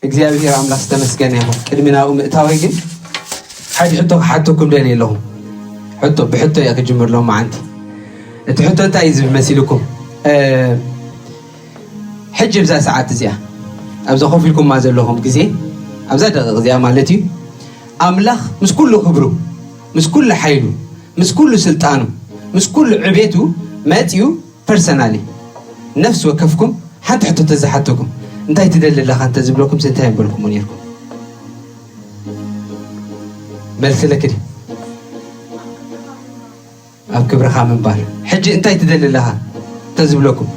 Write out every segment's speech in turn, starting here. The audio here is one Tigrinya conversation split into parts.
እግዚኣብሔር ኣምላኽ ዝተመስገነ ይኹን። ቅድሚ ናብኡ ምእታወይ ግን ሓዲ ሕቶ ክሓተኩም ደልየ ኣለኹ። ሕቶ ብሕቶ እየ ክጅምር ሎማዓንቲ። እቲ ሕቶ እንታይ እዩ ዝብል መሲልኩም? ሕጂ ብዛ ሰዓት እዚኣ ኣብዛ ኮፍ ኢልኩማ ዘለኹም ግዜ ኣብዛ ደቂቕ እዚኣ ማለት እዩ ኣምላኽ ምስ ኩሉ ክብሩ ምስ ኩሉ ሓይሉ ምስ ኩሉ ስልጣኑ ምስ ኩሉ ዕቤቱ መፅዩ ፐርሰናሊ ነፍሲ ወከፍኩም ሓንቲ ሕቶ ተዝሓተኩም እንታይ ትደሊ ኣለኻ እንተዝብለኩም እንታይ ምበልኩሞ ነርኩም? መልሲ ለክዲ ኣብ ክብርኻ ምንባር። ሕጂ እንታይ ትደሊ ኣለኻ እንተዝብለኩም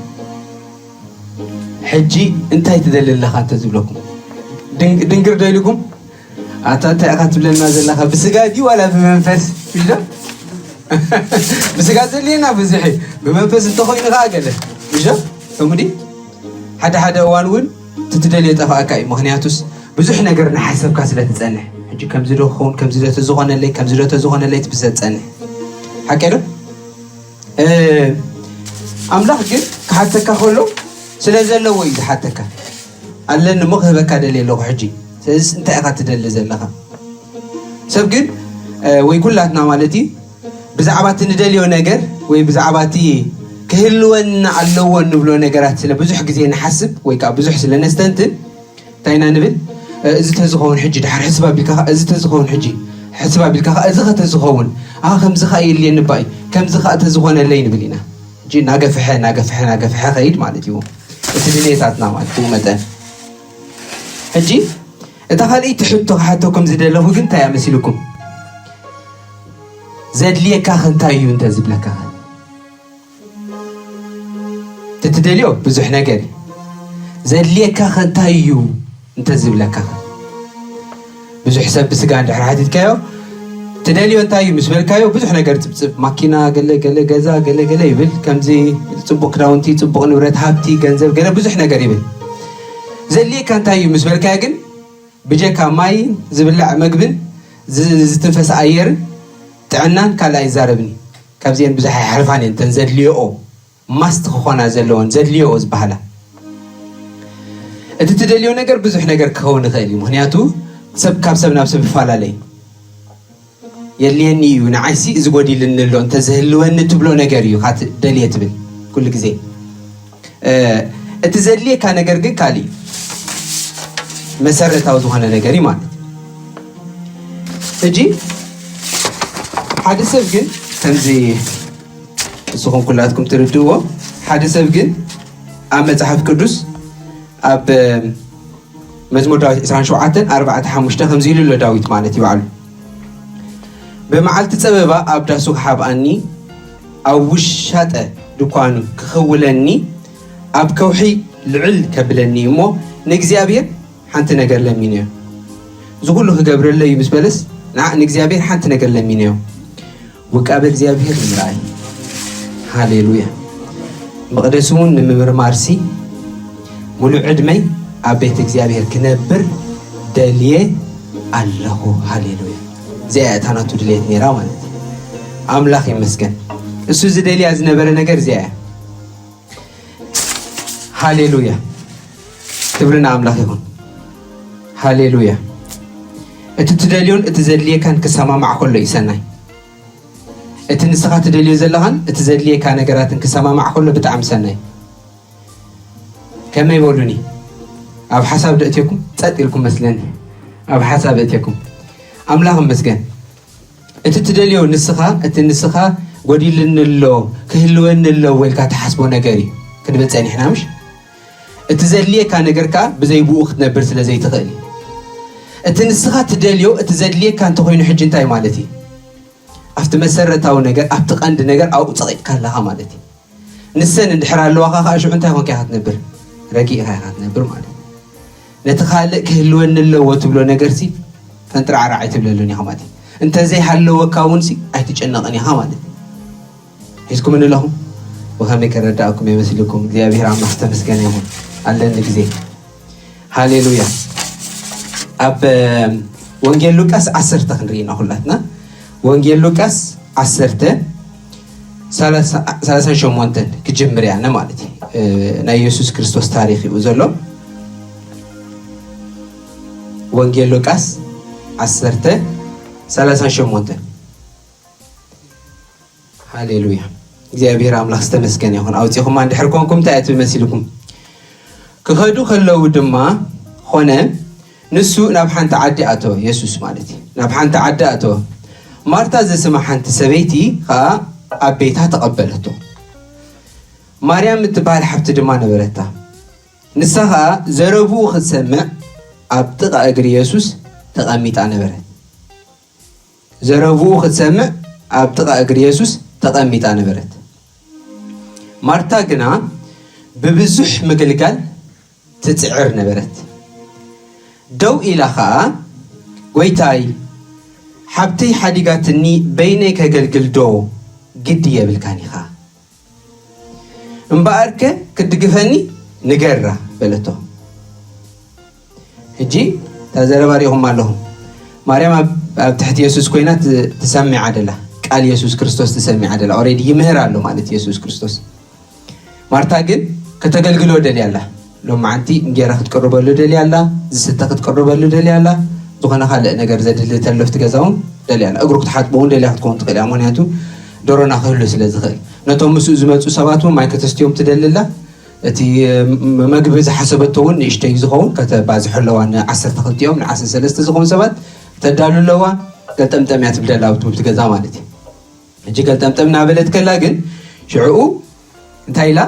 ሕጂ እንታይ ትደሊ ኣለኻ እንተዝብለኩም ድንግር ዶ ኢልኩም? ኣታ እንታይ ኢኻ ትብለና ዘለኻ? ብስጋ ድዩ ዋላ ብመንፈስ? ብስጋ ዘድልየና ብዙሕ እዩ፣ ብመንፈስ እንተኾይኑ ከዓ ገለ ምሽ ከምኡ ድዩ? ሓደ ሓደ እዋን እውን እቲ ትደልዮ ጠፋእካ እዩ። ምኽንያቱስ ብዙሕ ነገር እናሓሰብካ ስለ ትጸንሕ፣ ሕጂ ከምዚ ዶ ክኸውን፣ ከምዚ ዶ ተዝኾነለይ፣ ከምዚ ዶ ተዝኾነለይ ትብል ስለ ትጸንሕ። ሓቀይ ዶ? ኣምላኽ ግን ክሓተካ ከሎ ስለ ዘለዎ እዩ ዝሓተካ። ኣለኒ እሞ ክህበካ ደልየ ኣለኹ ሕጂ። ስለዚስ እንታይ ኢኻ ትደሊ ዘለኻ? ሰብ ግን ወይ ኩላትና ማለት እዩ ብዛዕባ እቲ ንደልዮ ነገር ወይ ብዛዕባ እቲ ክህልወና ኣለዎ እንብሎ ነገራት ስለ ብዙሕ ግዜ ንሓስብ ወይ ከዓ ብዙሕ ስለ ነስተንትን እንታይ ኢና ንብል? እዚ ተዝኸውን ሕጂ ድሓር ሕስብ ኣቢልካ እዚ ተዝኸውን ሕጂ ሕስብ ኣቢልካ እዚ ከተዝኸውን ኣ ከምዚ ከዓ የልየኒ ባይ ከምዚ ከዓ ተዝኾነለይ ንብል ኢና። ሕጂ ናገፍሐ ናገፍሐ ናገፍሐ ከይድ ማለት እዩ እቲ ድሌታትና ማለት እዩ መጠን። ሕጂ እታ ካልእይቲ ሕቶ ክሓተኩም ዝደለኹ ግን እንታይ እያ መሲልኩም? ዘድልየካ ከ እንታይ እዩ እንተዝብለካ? ትትደልዮ ብዙሕ ነገር እዩ። ዘድልየካ ከ እንታይ እዩ እንተዝብለካ? ብዙሕ ሰብ ብስጋ እንድሕር ሓቲትካዮ ትደልዮ እንታይ እዩ ምስ በልካዮ ብዙሕ ነገር ጽብጽብ ማኪና ገለ ገለ ገዛ ገለ ገለ ይብል። ከምዚ ጽቡቕ ክዳውንቲ፣ ጽቡቕ ንብረት፣ ሃብቲ፣ ገንዘብ ገለ ብዙሕ ነገር ይብል። ዘድልየካ እንታይ እዩ ምስ በልካዮ ግን ብጀካ ማይ ዝብላዕ መግብን ዝትንፈስ ኣየርን ጥዕናን ካልእ ኣይዛረብን እዩ። ካብዚአን ብዙሕ ኣይሓልፋን እየን እተን ዘድልዮኦ ማስት ክኾና ዘለወን ዘድልዮኦ ዝበሃላ። እቲ ትደልዮ ነገር ብዙሕ ነገር ክኸውን ይኽእል እዩ። ምኽንያቱ ሰብ ካብ ሰብ ናብ ሰብ ይፈላለ እዩ። የድልየኒ እዩ ንዓይሲ እዚ ጎዲልኒ ኣሎ እንተዝህልወኒ ትብሎ ነገር እዩ ካት ደልየ ትብል ኩሉ ግዜ። እቲ ዘድልየካ ነገር ግን ካልእ እዩ። መሰረታዊ ዝኾነ ነገር እዩ ማለት እዩ። ሕጂ ሓደ ሰብ ግን ከምዚ ንስኹም ኩላትኩም ትርድእዎ ሓደ ሰብ ግን ኣብ መጽሓፍ ቅዱስ ኣብ መዝሙር ዳዊት ዕስራን ሸውዓተን ኣርባዕተ ሓሙሽተ ከምዚ ኢሉ ኣሎ ዳዊት ማለት እዩ ባዕሉ። ብመዓልቲ ጸበባ ኣብ ዳሱ ክሓብኣኒ ኣብ ውሻጠ ድኳኑ ክኽውለኒ ኣብ ከውሒ ልዕል ከብለኒ እሞ ንእግዚኣብሔር ሓንቲ ነገር ለሚነዮ። እዚ ኩሉ ክገብረለይ እዩ ምስ በለስ ንዓ ንእግዚኣብሔር ሓንቲ ነገር ለሚነዮ። ውቃበ እግዚኣብሔር ንምርኣይ። ሃሌሉያ። መቕደስ እውን ንምምርማርሲ ሙሉእ ዕድመይ ኣብ ቤት እግዚኣብሔር ክነብር ደልየ ኣለኹ። ሃሌሉያ። እዚኣ እያ እታ ናቱ ድሌት ነይራ ማለት እዩ። ኣምላኽ ይመስገን። እሱ ዝደልያ ዝነበረ ነገር እዚኣ እያ። ሃሌሉያ። ክብሪ ንኣምላኽ ይኹን። ሃሌሉያ። እቲ ትደልዮን እቲ ዘድልየካን ክሰማማዕ ከሎ እዩ ሰናይ። እቲ ንስኻ ትደልዮ ዘለኻን እቲ ዘድልየካ ነገራትን ክሰማማዕ ከሎ ብጣዕሚ ሰናይ። ከመይ በሉኒ? ኣብ ሓሳብ ደእትየኩም ጸጥ ኢልኩም መስለኒ። ኣብ ሓሳብ እትየኩም ኣምላኽ መስገን። እቲ ትደልዮ ንስኻ እቲ ንስኻ ጎዲልኒ ኣሎ ክህልወኒ ኣሎ ወልካ ትሓስቦ ነገር እዩ። ክንብል ጸኒሕና ምሽ? እቲ ዘድልየካ ነገር ከኣ ብዘይ ብኡ ክትነብር ስለ ዘይትኽእል እዩ። እቲ ንስኻ ትደልዮ እቲ ዘድልየካ እንተኾይኑ ሕጂ እንታይ ማለት እዩ? ኣብቲ መሰረታዊ ነገር ኣብቲ ቀንዲ ነገር ኣብኡ ጸቒጥካ ኣለኻ ማለት እዩ። ንሰን እንድሕር ኣለዋኻ ከዓ ሽዑ እንታይ ኮንካ ኢኻ ትነብር? ረጊእኻ ኢኻ ትነብር ማለት እዩ። ነቲ ካልእ ክህልወኒ ኣለዎ ትብሎ ነገርሲ ፈንጥራዕራዕ ኣይትብለሉን ኢኻ ማለት እዩ። እንተዘይሃለወካ እውን ሲ ኣይትጨነቕን ኢኻ ማለት እዩ። ሒዝኩም ኣለኹም? ብኸመይ ከረዳእኩም የመስልኩም? እግዚኣብሔር ኣምላኽ ዝተመስገነ ይኹን። ኣለኒ ግዜ። ሃሌሉያ። ኣብ ወንጌል ሉቃስ ዓሰርተ ክንርኢ ኢና ኩላትና። ወንጌል ሉቃስ ዓሰርተ ሰላሳን ሸሞንተን ክጅምር እያ ማለት እዩ። ናይ የሱስ ክርስቶስ ታሪክ እዩ ዘሎ። ወንጌል ሉቃስ ዓሰርተ ሰላሳ ሸሞንተ። ሃሌሉያ። እግዚኣብሔር ኣምላኽ ዝተመስገነ ይኹን። ኣውፂኹማ እንድሕር ኮንኩም እንታይ እያ ትብል መሲልኩም? ክኸዱ ከለዉ ድማ ኾነ፣ ንሱ ናብ ሓንቲ ዓዲ ኣተወ፣ የሱስ ማለት እዩ። ናብ ሓንቲ ዓዲ ኣተወ። ማርታ ዝስማ ሓንቲ ሰበይቲ ኸኣ ኣብ ቤታ ተቐበለቶ። ማርያም እትበሃል ሓብቲ ድማ ነበረታ። ንሳ ኸኣ ዘረብኡ ክትሰምዕ ኣብ ጥቓ እግሪ የሱስ ተቐሚጣ ነበረት። ዘረብኡ ክትሰምዕ ኣብ ጥቓ እግሪ የሱስ ተቐሚጣ ነበረት። ማርታ ግና ብብዙሕ ምግልጋል ትጽዕር ነበረት። ደው ኢላ ኸኣ፣ "ጐይታይ፣ ሓብተይ ሓዲጋትኒ በይነይ ከገልግል ዶ ግዲ የብልካን ኢኻ? እምበኣርከ ክትድግፈኒ ንገራ" በለቶ። ሕጂ እታ ዘረባ ሪኢኹማ ኣለኹም። ማርያም ኣብ ኣብ ትሕቲ የሱስ ኮይና ት- ትሰምዕ ኣደላ፣ ቃል የሱስ ክርስቶስ ትሰምዕ ኣደላ። ኦሬዲ ይምህር ኣሎ ማለት የሱስ ክርስቶስ። ማርታ ግን ከተገልግሎ ደልያ ኣላ። ሎማዓንቲ እንጌራ ክትቅርበሉ ደልያ ኣላ፣ ዝስተ ክትቅርበሉ ደልያ ኣላ፣ ዝኾነ ካልእ ነገር ዘድሊ ተለፍቲ ገዛ እውን ደልያ ኣላ። እግሩ ክትሓጥቦ እውን ደልያ ክትከውን ትኽእል እያ። ምክንያቱ ዶሮና ክህሉ ስለ ዝኽእል። ነቶም ምስኡ ዝመፁ ሰባት እውን ማይ ከተስትዮም ትደሊ ኣላ። እቲ ም- መግቢ ዝሓሰበቶ እውን ንእሽተይ ዝኸውን ከተባዝሑ ኣለዋ። ንዓሰርተ ክልቲኦም ንዓሰርተ ሰለስተ ዝኾኑ ሰባት ተዳሉ ኣለዋ። ገልጠምጠም እያ ትብል ደላ ኣብቲ ውብቲ ገዛ ማለት እዩ። ሕጂ ገልጠምጠም እናበለት ከላ ግን ሽዕኡ እንታይ ኢላ?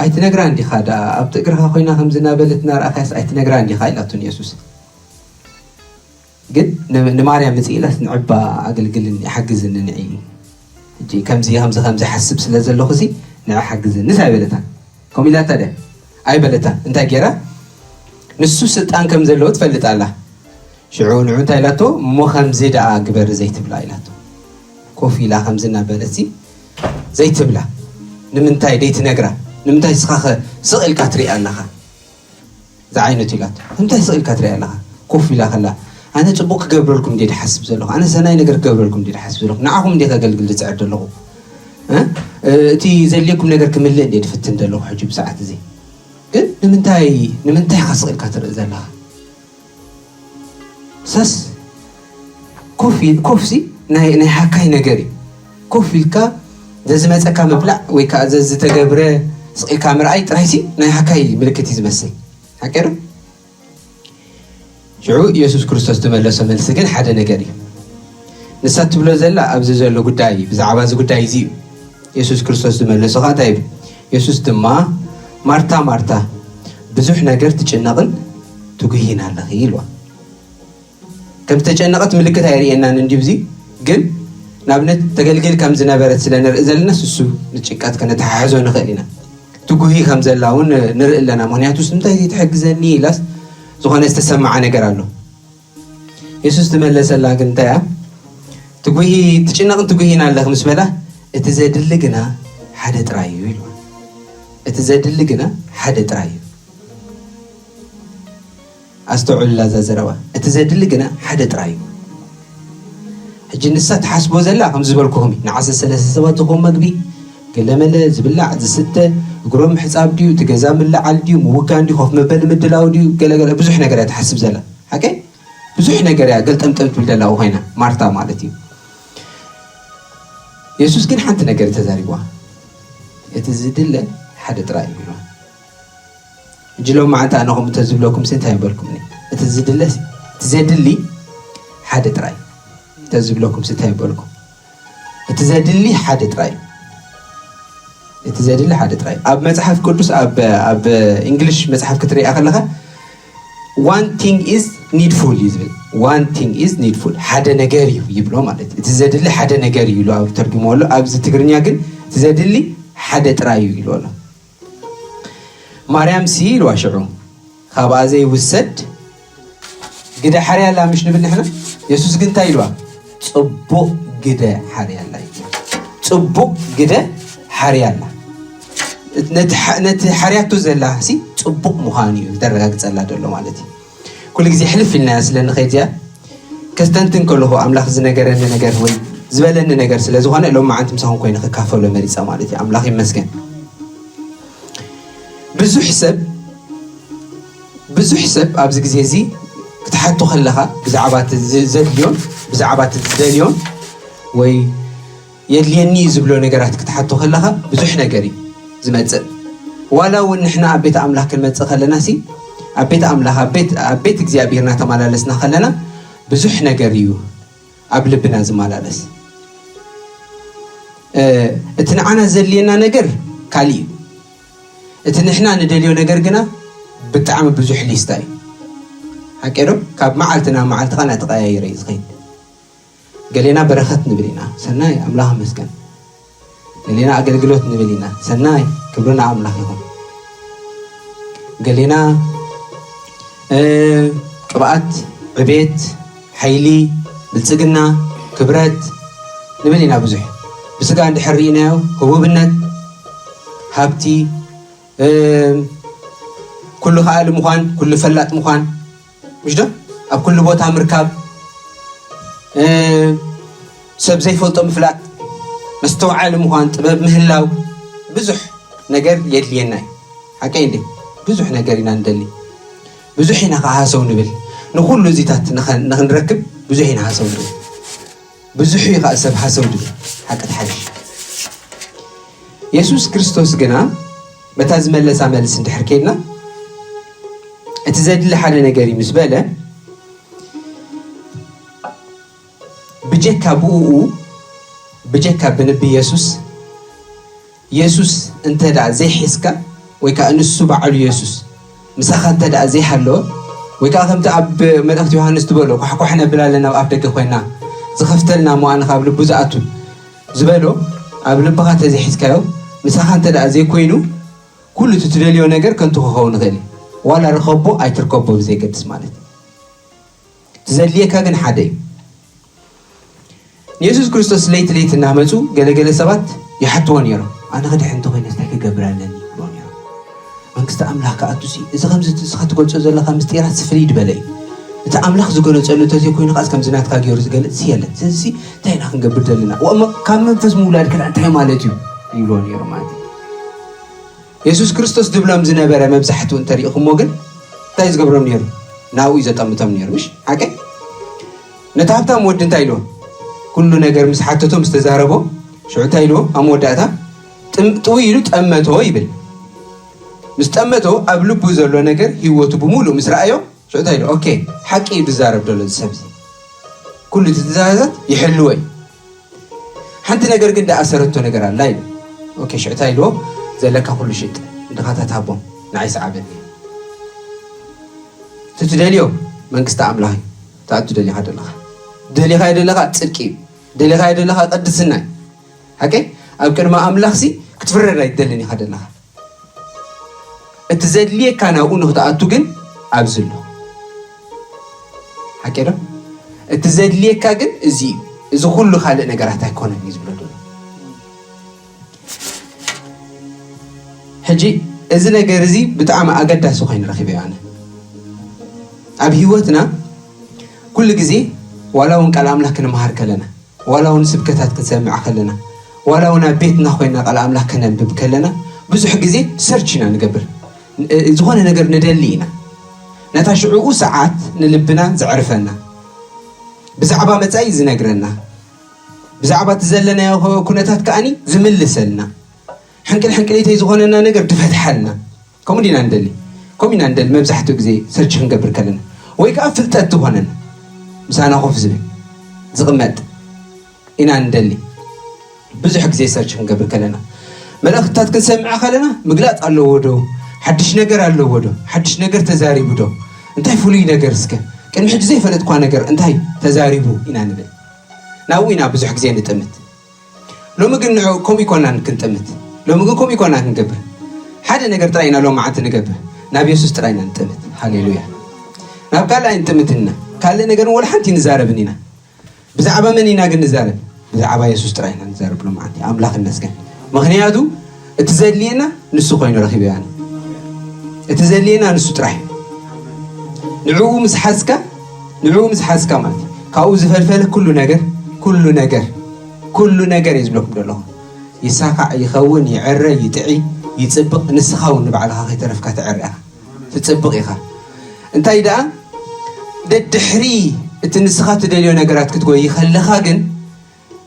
"ኣይትነግራን ዲኻ ደኣ ኣብቲ እግርኻ ኮይና ከምዚ እናበለት እናረኣኻያስ ኣይትነግራን ዲኻ?" ኢላቶ ንየሱስ። ግን ን- ንማርያም ምጽእ ኢላስ ንዕባ ኣገልግልን ሓግዝኒ ንዒ። ሕጂ ከምዚ ከምዚ ከምዚ ሓስብ ስለ ዘለኹ ሲ ንዒ ሓግዝኒ ሲ ኣይበለታን። ከምኡ ኢላታ ድያ? ኣይበለታን። እንታይ ገይራ? ንሱ ስልጣን ከም ዘለዎ ትፈልጥ ኣላ። ሽዑ ንዑ እንታይ ኢላቶ? "እሞ ከምዚ ደኣ ግበሪ ዘይትብላ" ኢላቶ። ኮፍ ኢላ ከምዚ እናበለትሲ ዘይትብላ። ንምንታይ ደይትነግራ? ንምንታይ እስኻኸ ስቕ ኢልካ ትሪኣ ኣለኻ? ዝዓይነቱ ኢላቶ። "ንምንታይ ስቕ ኢልካ ትሪኣ ኣለኻ?" ኮፍ ኢላ ከላ፣ "ኣነ ጽቡቕ ክገብረልኩም እንዴ ድሓስብ ዘለኹ? ኣነ ሰናይ ነገር ክገብረልኩም እንዴ ድሓስብ ዘለኹ? ንዓኹም እንዴ ከገልግል ዝጽዕር ዘለኹ? እ? እቲ ዘድልየኩም ነገር ክምልእ እንዴ ድፍትን ዘለኹ ሕጂ ብሰዓት እዚ? ግን ንምንታይ፣ ንምንታይ ኢኻ ስቕ ኢልካ ትርኢ ዘለኻ?" ሰስ ኮፍ ኢ- ኮፍሲ ናይ ናይ ሃካይ ነገር እዩ። ኮፍ ኢልካ ዘዝመፀካ ምብላዕ ወይ ከዓ ዘዝተገብረ ስቕ ኢልካ ምርኣይ ጥራይሲ ናይ ሃካይ ምልክት እዩ ዝመስል። ሓቂ ዶ? ሽዑ ኢየሱስ ክርስቶስ ዝመለሶ መልሲ ግን ሓደ ነገር እዩ። ንሳ ትብሎ ዘላ ኣብዚ ዘሎ ጉዳይ እዩ፣ ብዛዕባ እዚ ጉዳይ እዚ እዩ። ኢየሱስ ክርስቶስ ዝመለሶ ከዓ እንታይ ይብል? ኢየሱስ ድማ፣ "ማርታ፣ ማርታ፣ ብዙሕ ነገር ትጭነቕን ትጉህይን ኣለኺ" ኢልዋ። ከም ዝተጨነቐት ምልክት ኣይርእየናን እንድዩ። እዚ ግን ንኣብነት ተገልግል ከም ዝነበረት ስለ ንርኢ ዘለና፣ ንሱ ንጭንቀት ከነተሓሕዞ ንኽእል ኢና። ትጉሂ ከም ዘላ እውን ንርኢ ኣለና። ምኽንያቱ፣ "ስለምንታይ ዘይትሕግዘኒ?" ኢላስ ዝኾነ ዝተሰምዓ ነገር ኣሎ። የሱስ ዝመለሰላ ግን እንታይ እያ? "ትጉሂ፣ ትጭነቕን ትጉሂን ኣለኺ" ምስ በላ፣ "እቲ ዘድሊ ግና ሓደ ጥራይ እዩ" ኢልዋ። "እቲ ዘድሊ ግና ሓደ ጥራይ እዩ።" ኣስተውዕሉላ እዛ ዘረባ። "እቲ ዘድሊ ግና ሓደ ጥራይ እዩ።" ሕጂ ንሳ ትሓስቦ ዘላ፣ ከም ዝበልኩኹም እዩ፣ ንዓሰርተ ሰለስተ ሰባት ዝኸውን መግቢ፣ ገለመለ፣ ዝብላዕ፣ ዝስተ፣ እግሮም ምሕጻብ ድዩ፣ እቲ ገዛ ምልዓል ድዩ፣ ምውጋን ድዩ፣ ኮፍ መበሊ ምድላው ድዩ፣ ገለገለ፣ ብዙሕ ነገር እያ ትሓስብ ዘላ። ሓቀይ? ብዙሕ ነገር እያ ገልጠምጠም ትብል ዘላ ኮይና፣ ማርታ ማለት እዩ። የሱስ ግን ሓንቲ ነገር እዩ ተዛሪብዋ። "እቲ ዝድለ ሓደ ጥራይ እዩ" ኢልዋ። ሕጂ ሎማዓንቲ ኣነ ከምኡ እንተዝብለኩም ሲ እንታይ ምበልኩምኒ? እቲ ዝድለ፣ እቲ ዘድሊ ሓደ ጥራይ እንተዝብለኩም ሲ እንታይ ምበልኩም? እቲ ዘድሊ ሓደ ጥራይ። እቲ ዘድሊ ሓደ ጥራይ። ኣብ መጽሓፍ ቅዱስ፣ ኣብ፣ ኣብ እንግሊሽ መጽሓፍ ክትሪኣ ከለኻ፣ "One thing is needful" እዩ ዝብል። "One thing is needful", ሓደ ነገር እዩ ይብሎ ማለት እዩ። እቲ ዘድሊ ሓደ ነገር እዩ ኢሉ ኣብ ተርጉሞ ኣሎ። ኣብዚ ትግርኛ ግን እቲ ዘድሊ ሓደ ጥራይ እዩ ኢሉ ኣሎ። ማርያም ሲ ኢልዋ ሽዑ፣ "ካብኣ ዘይውሰድ ግደ ሓርያ ኣላ" ምሽ ንብል ንሕና? የሱስ ግን እንታይ ኢልዋ? "ጽቡቕ ግደ ሓርያ ኣላ" እዩ። ጽቡቕ ግደ ሓርያ ኣላ። ነቲ ሓ-፣ ነቲ ሓርያቶ ዘላ ሲ ጽቡቕ ምዃኑ እዩ ዘረጋግጸላ ዘሎ ማለት እዩ። ኩሉ ግዜ ሕልፍ ኢልናያ ስለ ንኸይድ እዚኣ፣ ከስተንትን ከለኹ ኣምላኽ ዝነገረኒ ነገር ወይ ዝበለኒ ነገር ስለ ዝኾነ፣ ሎማዓንቲ ምሳኹም ኮይነ ክካፈሎ መሪጸ ማለት እዩ። ኣምላኽ ይመስገን። ብዙሕ ሰብ ብዙሕ ሰብ ኣብዚ ግዜ እዚ ክትሓቶ ከለኻ ብዛዕባ እቲ ዝ- ዘድልዮን ብዛዕባ እቲ ዝደልዮን ወይ የድልየኒ እዩ ዝብሎ ነገራት ክትሓቶ ከለኻ ብዙሕ ነገር እዩ ዝመጽእ። ዋላ እውን ንሕና ኣብ ቤት ኣምላኽ ክንመጽእ ከለና ሲ ኣብ ቤት ኣምላኽ ኣብ ቤት ኣብ ቤት እግዚኣብሔር እናተመላለስና ከለና ብዙሕ ነገር እዩ ኣብ ልብና ዝመላለስ። እ፣ እቲ ንዓና ዘድልየና ነገር ካልእ እዩ። እቲ ንሕና ንደልዮ ነገር ግና ብጣዕሚ ብዙሕ ሊስታ እዩ። ሓቂ ዶ? ካብ መዓልቲ ናብ መዓልቲ ኸዓ እናተቐያየረ እዩ ዝኸይድ። ገሌና በረኸት ንብል ኢና፣ ሰናይ ኣምላኽ ይመስገን። ገሌና ኣገልግሎት ንብል ኢና፣ ሰናይ ክብሪ ንኣምላኽ ይኹን። ገሌና እ፣ ቅብኣት፣ ዕቤት፣ ሓይሊ፣ ብልጽግና፣ ክብረት ንብል ኢና ብዙሕ። ብስጋ እንድሕር ርኢናዮ ህቡብነት፣ ሃብቲ፣ እ፣ ኩሉ ከኣሊ ምዃን፣ ኩሉ ፈላጥ ምዃን፣ ምሽ ዶ? ኣብ ኩሉ ቦታ ምርካብ፣ እ፣ ሰብ ዘይፈልጦ ምፍላጥ፣ መስተውዓሊ ምዃን፣ ጥበብ ምህላው፣ ብዙሕ ነገር የድልየና እዩ። ሓቀይ እንዴ? ብዙሕ ነገር ኢና ንደሊ። ብዙሕ ኢና ከዓ ሃሰው ንብል። ንኹሉ እዚታት ንኸ- ንኽንረክብ ብዙሕ ኢና ሃሰው ንብል። ብዙሕ እዩ ከዓ ሰብ ሃሰው ንብል። ሓቂ ትሓይሽ። የሱስ ክርስቶስ ግና በታ ዝመለሳ መልስ እንድሕር ከይድና እቲ ዘድሊ ሓደ ነገር እዩ ምስ በለ ብጀካ ብኡ ብጀካ ብንቢ የሱስ የሱስ እንተ ደኣ ዘይሒዝካ ወይ ከዓ ንሱ ባዕሉ የሱስ ምሳኻ እንተ ደኣ ዘይሃለወ ወይ ከዓ ከምቲ ኣብ መልእኽቲ ዮሃንስ ትበሎ ኳሕኳሕ ነብል ኣለና ኣብ ኣፍ ደገ ኮይና ዝኸፍተልና እሞ ኣነ ካብ ልቡ ዝኣቱ ዝበሎ ኣብ ልብኻ እንተዘይሒዝካዮ ምሳኻ እንተ ደኣ ዘይኮይኑ ኩሉ እቲ ትደልዮ ነገር ከንቱ ክኸውን ይኽእል እዩ። ዋላ ርኸቦ ኣይትርከቦ ብዘይገድስ ማለት እዩ። ትዘድልየካ ግን ሓደ እዩ። ንየሱስ ክርስቶስ ለይቲ ለይቲ እናመፁ ገለገለ ሰባት ይሓትዎ ነይሮም። ኣነ ክድሕን እንተኮይነ እንታይ ክገብር ኣለኒ ይብልዎ ነይሮም። መንግስቲ ኣምላኽ ክኣቱ ሲ እዚ ከምዚ እቲ እስኻ ትገልፆ ዘለኻ ምስጢራት ሲ ፍልይ ዝበለ እዩ። እቲ ኣምላኽ ዝገለፀሉ እንተዘይኮይኑ ከዓስ ከምዚ ናትካ ገይሩ ዝገልፅ ሲ የለን። ስለዚ ሲ እንታይ ኢና ክንገብር ዘለና? እሞ ካብ መንፈስ ምውላድ ከ እንታይ ማለት እዩ? ይብልዎ ነይሮም ማለት እዩ። የሱስ ክርስቶስ ድብሎም ዝነበረ መብዛሕትኡ እንተሪእኹሞ ግን እንታይ ዝገብሮም ነይሩ? ናብኡ እዩ ዘጠምቶም ነይሩ። ምሽ ሓቀ ነቲ ሃብታም ወዲ እንታይ ኢልዎ? ኩሉ ነገር ምስ ሓተቶ ምስ ተዛረቦ ሽዑ እንታይ ኢልዎ? ኣብ መወዳእታ ጥም- ጥውይ ኢሉ ጠመቶ ይብል። ምስ ጠመቶ ኣብ ልቡ ዘሎ ነገር ህይወቱ ብምሉእ ምስ ረኣዮ ሽዑ እንታይ ኢልዎ? ኦኬ ሓቂ እዩ ዝዛረብ ዘሎ እዚ ሰብ እዚ። ኩሉ እቲ ትእዛዛት ይሕልዎ እዩ። ሓንቲ ነገር ግን ደኣ ሰረቶ ነገር ኣላ ኢሉ። ኦኬ ሽዑ እንታይ ኢልዎ? ዘለካ ኩሉ ሽጥ ንድኻታት ሃቦም ንዓይ ሰዓበኒ። እቲ ትደልዮ መንግስቲ ኣምላኽ እዩ። ትኣቱ ደሊኻ ደለኻ ደሊኻ ደለኻ ጽድቂ እዩ። ደሊኻ ደለኻ ቅድስና እዩ። ሓቂ ኣብ ቅድሚ ኣምላኽሲ ክትፍረድ ኣይትደልን ኢኻ ደለኻ። እቲ ዘድልየካ ናብኡ ንክትኣቱ ግን ኣብዚ ኣሎ። ሓቂ ዶ? እቲ ዘድልየካ ግን እዚ እዩ። እዚ ኩሉ ካልእ ነገራት ኣይኮነን እዩ ዝብሎ ዘሎ። ሕጂ እዚ ነገር እዚ ብጣዕሚ ኣገዳሲ ኮይኑ ረኺበዮ ኣነ። ኣብ ህይወትና ኩሉ ግዜ ዋላ እውን ቃል ኣምላኽ ክንመሃር ከለና ዋላ እውን ስብከታት ክንሰምዕ ከለና ዋላ እውን ኣብ ቤትና ኮይና ቃል ኣምላኽ ከነንብብ ከለና ብዙሕ ግዜ ሰርች ኢና ንገብር። እ- ዝኾነ ነገር ንደሊ ኢና። ነታ ሽዕኡ ሰዓት ንልብና ዘዕርፈና ብዛዕባ መጻኢ ዝነግረና ብዛዕባ እቲ ዘለናዮ ኩነታት ከኣኒ ዝምልሰልና ሕንቅል ሕንቅሊተይ ዝኾነና ነገር ድፈትሓልና ከምኡ ዲና ንደሊ ከምኡ ኢና ንደሊ መብዛሕትኡ ግዜ ሰርች ክንገብር ከለና ወይ ከዓ ፍልጠት ዝኾነና ምሳና ኮፍ ዝብል ዝቕመጥ ኢና ንደሊ ብዙሕ ግዜ ሰርች ክንገብር ከለና መልእኽትታት ክንሰምዕ ከለና ምግላፅ ኣለዎ ዶ ሓድሽ ነገር ኣለዎ ዶ ሓድሽ ነገር ተዛሪቡ ዶ እንታይ ፍሉይ ነገር እስከ ቅድሚ ሕጂ ዘይፈለጥኳ ነገር እንታይ ተዛሪቡ ኢና ንብል ናብኡ ኢና ብዙሕ ግዜ ንጥምት ሎሚ ግን ንዑ ከምኡ ይኮናን ክንጥምት ሎሚ ግን ከምኡ ይኮና ክንገብር ሓደ ነገር ጥራይ ኢና ሎም መዓልቲ ንገብር ናብ የሱስ ጥራይ ኢና ንጥምት ሃሌሉያ ናብ ካልእ ኣይንጥምትና ካልእ ነገር ወላ ሓንቲ ንዛረብን ኢና ብዛዕባ መን ኢና ግን ንዛረብ ብዛዕባ የሱስ ጥራይ ኢና ንዛረብ ሎም መዓልቲ ኣምላኽ ይመስገን ምክንያቱ እቲ ዘድልየና ንሱ ኮይኑ ረኺበ ያኒ እቲ ዘድልየና ንሱ ጥራይ ንዕኡ ምስ ሓዝካ ንዕኡ ምስ ሓዝካ ማለት ካብኡ ዝፈልፈለ ኩሉ ነገር ኩሉ ነገር ኩሉ ነገር እየ ዝብለኩም ዘለኹ ይሳኻዕ ይኸውን ይዕረ ይጥዒ ይፅብቕ ንስኻ እውን ንባዕልኻ ከይተረፍካ ትዕረ ኢኻ ትፅብቕ ኢኻ እንታይ ደኣ ደድሕሪ እቲ ንስኻ ትደልዮ ነገራት ክትጎይ ከለኻ ግን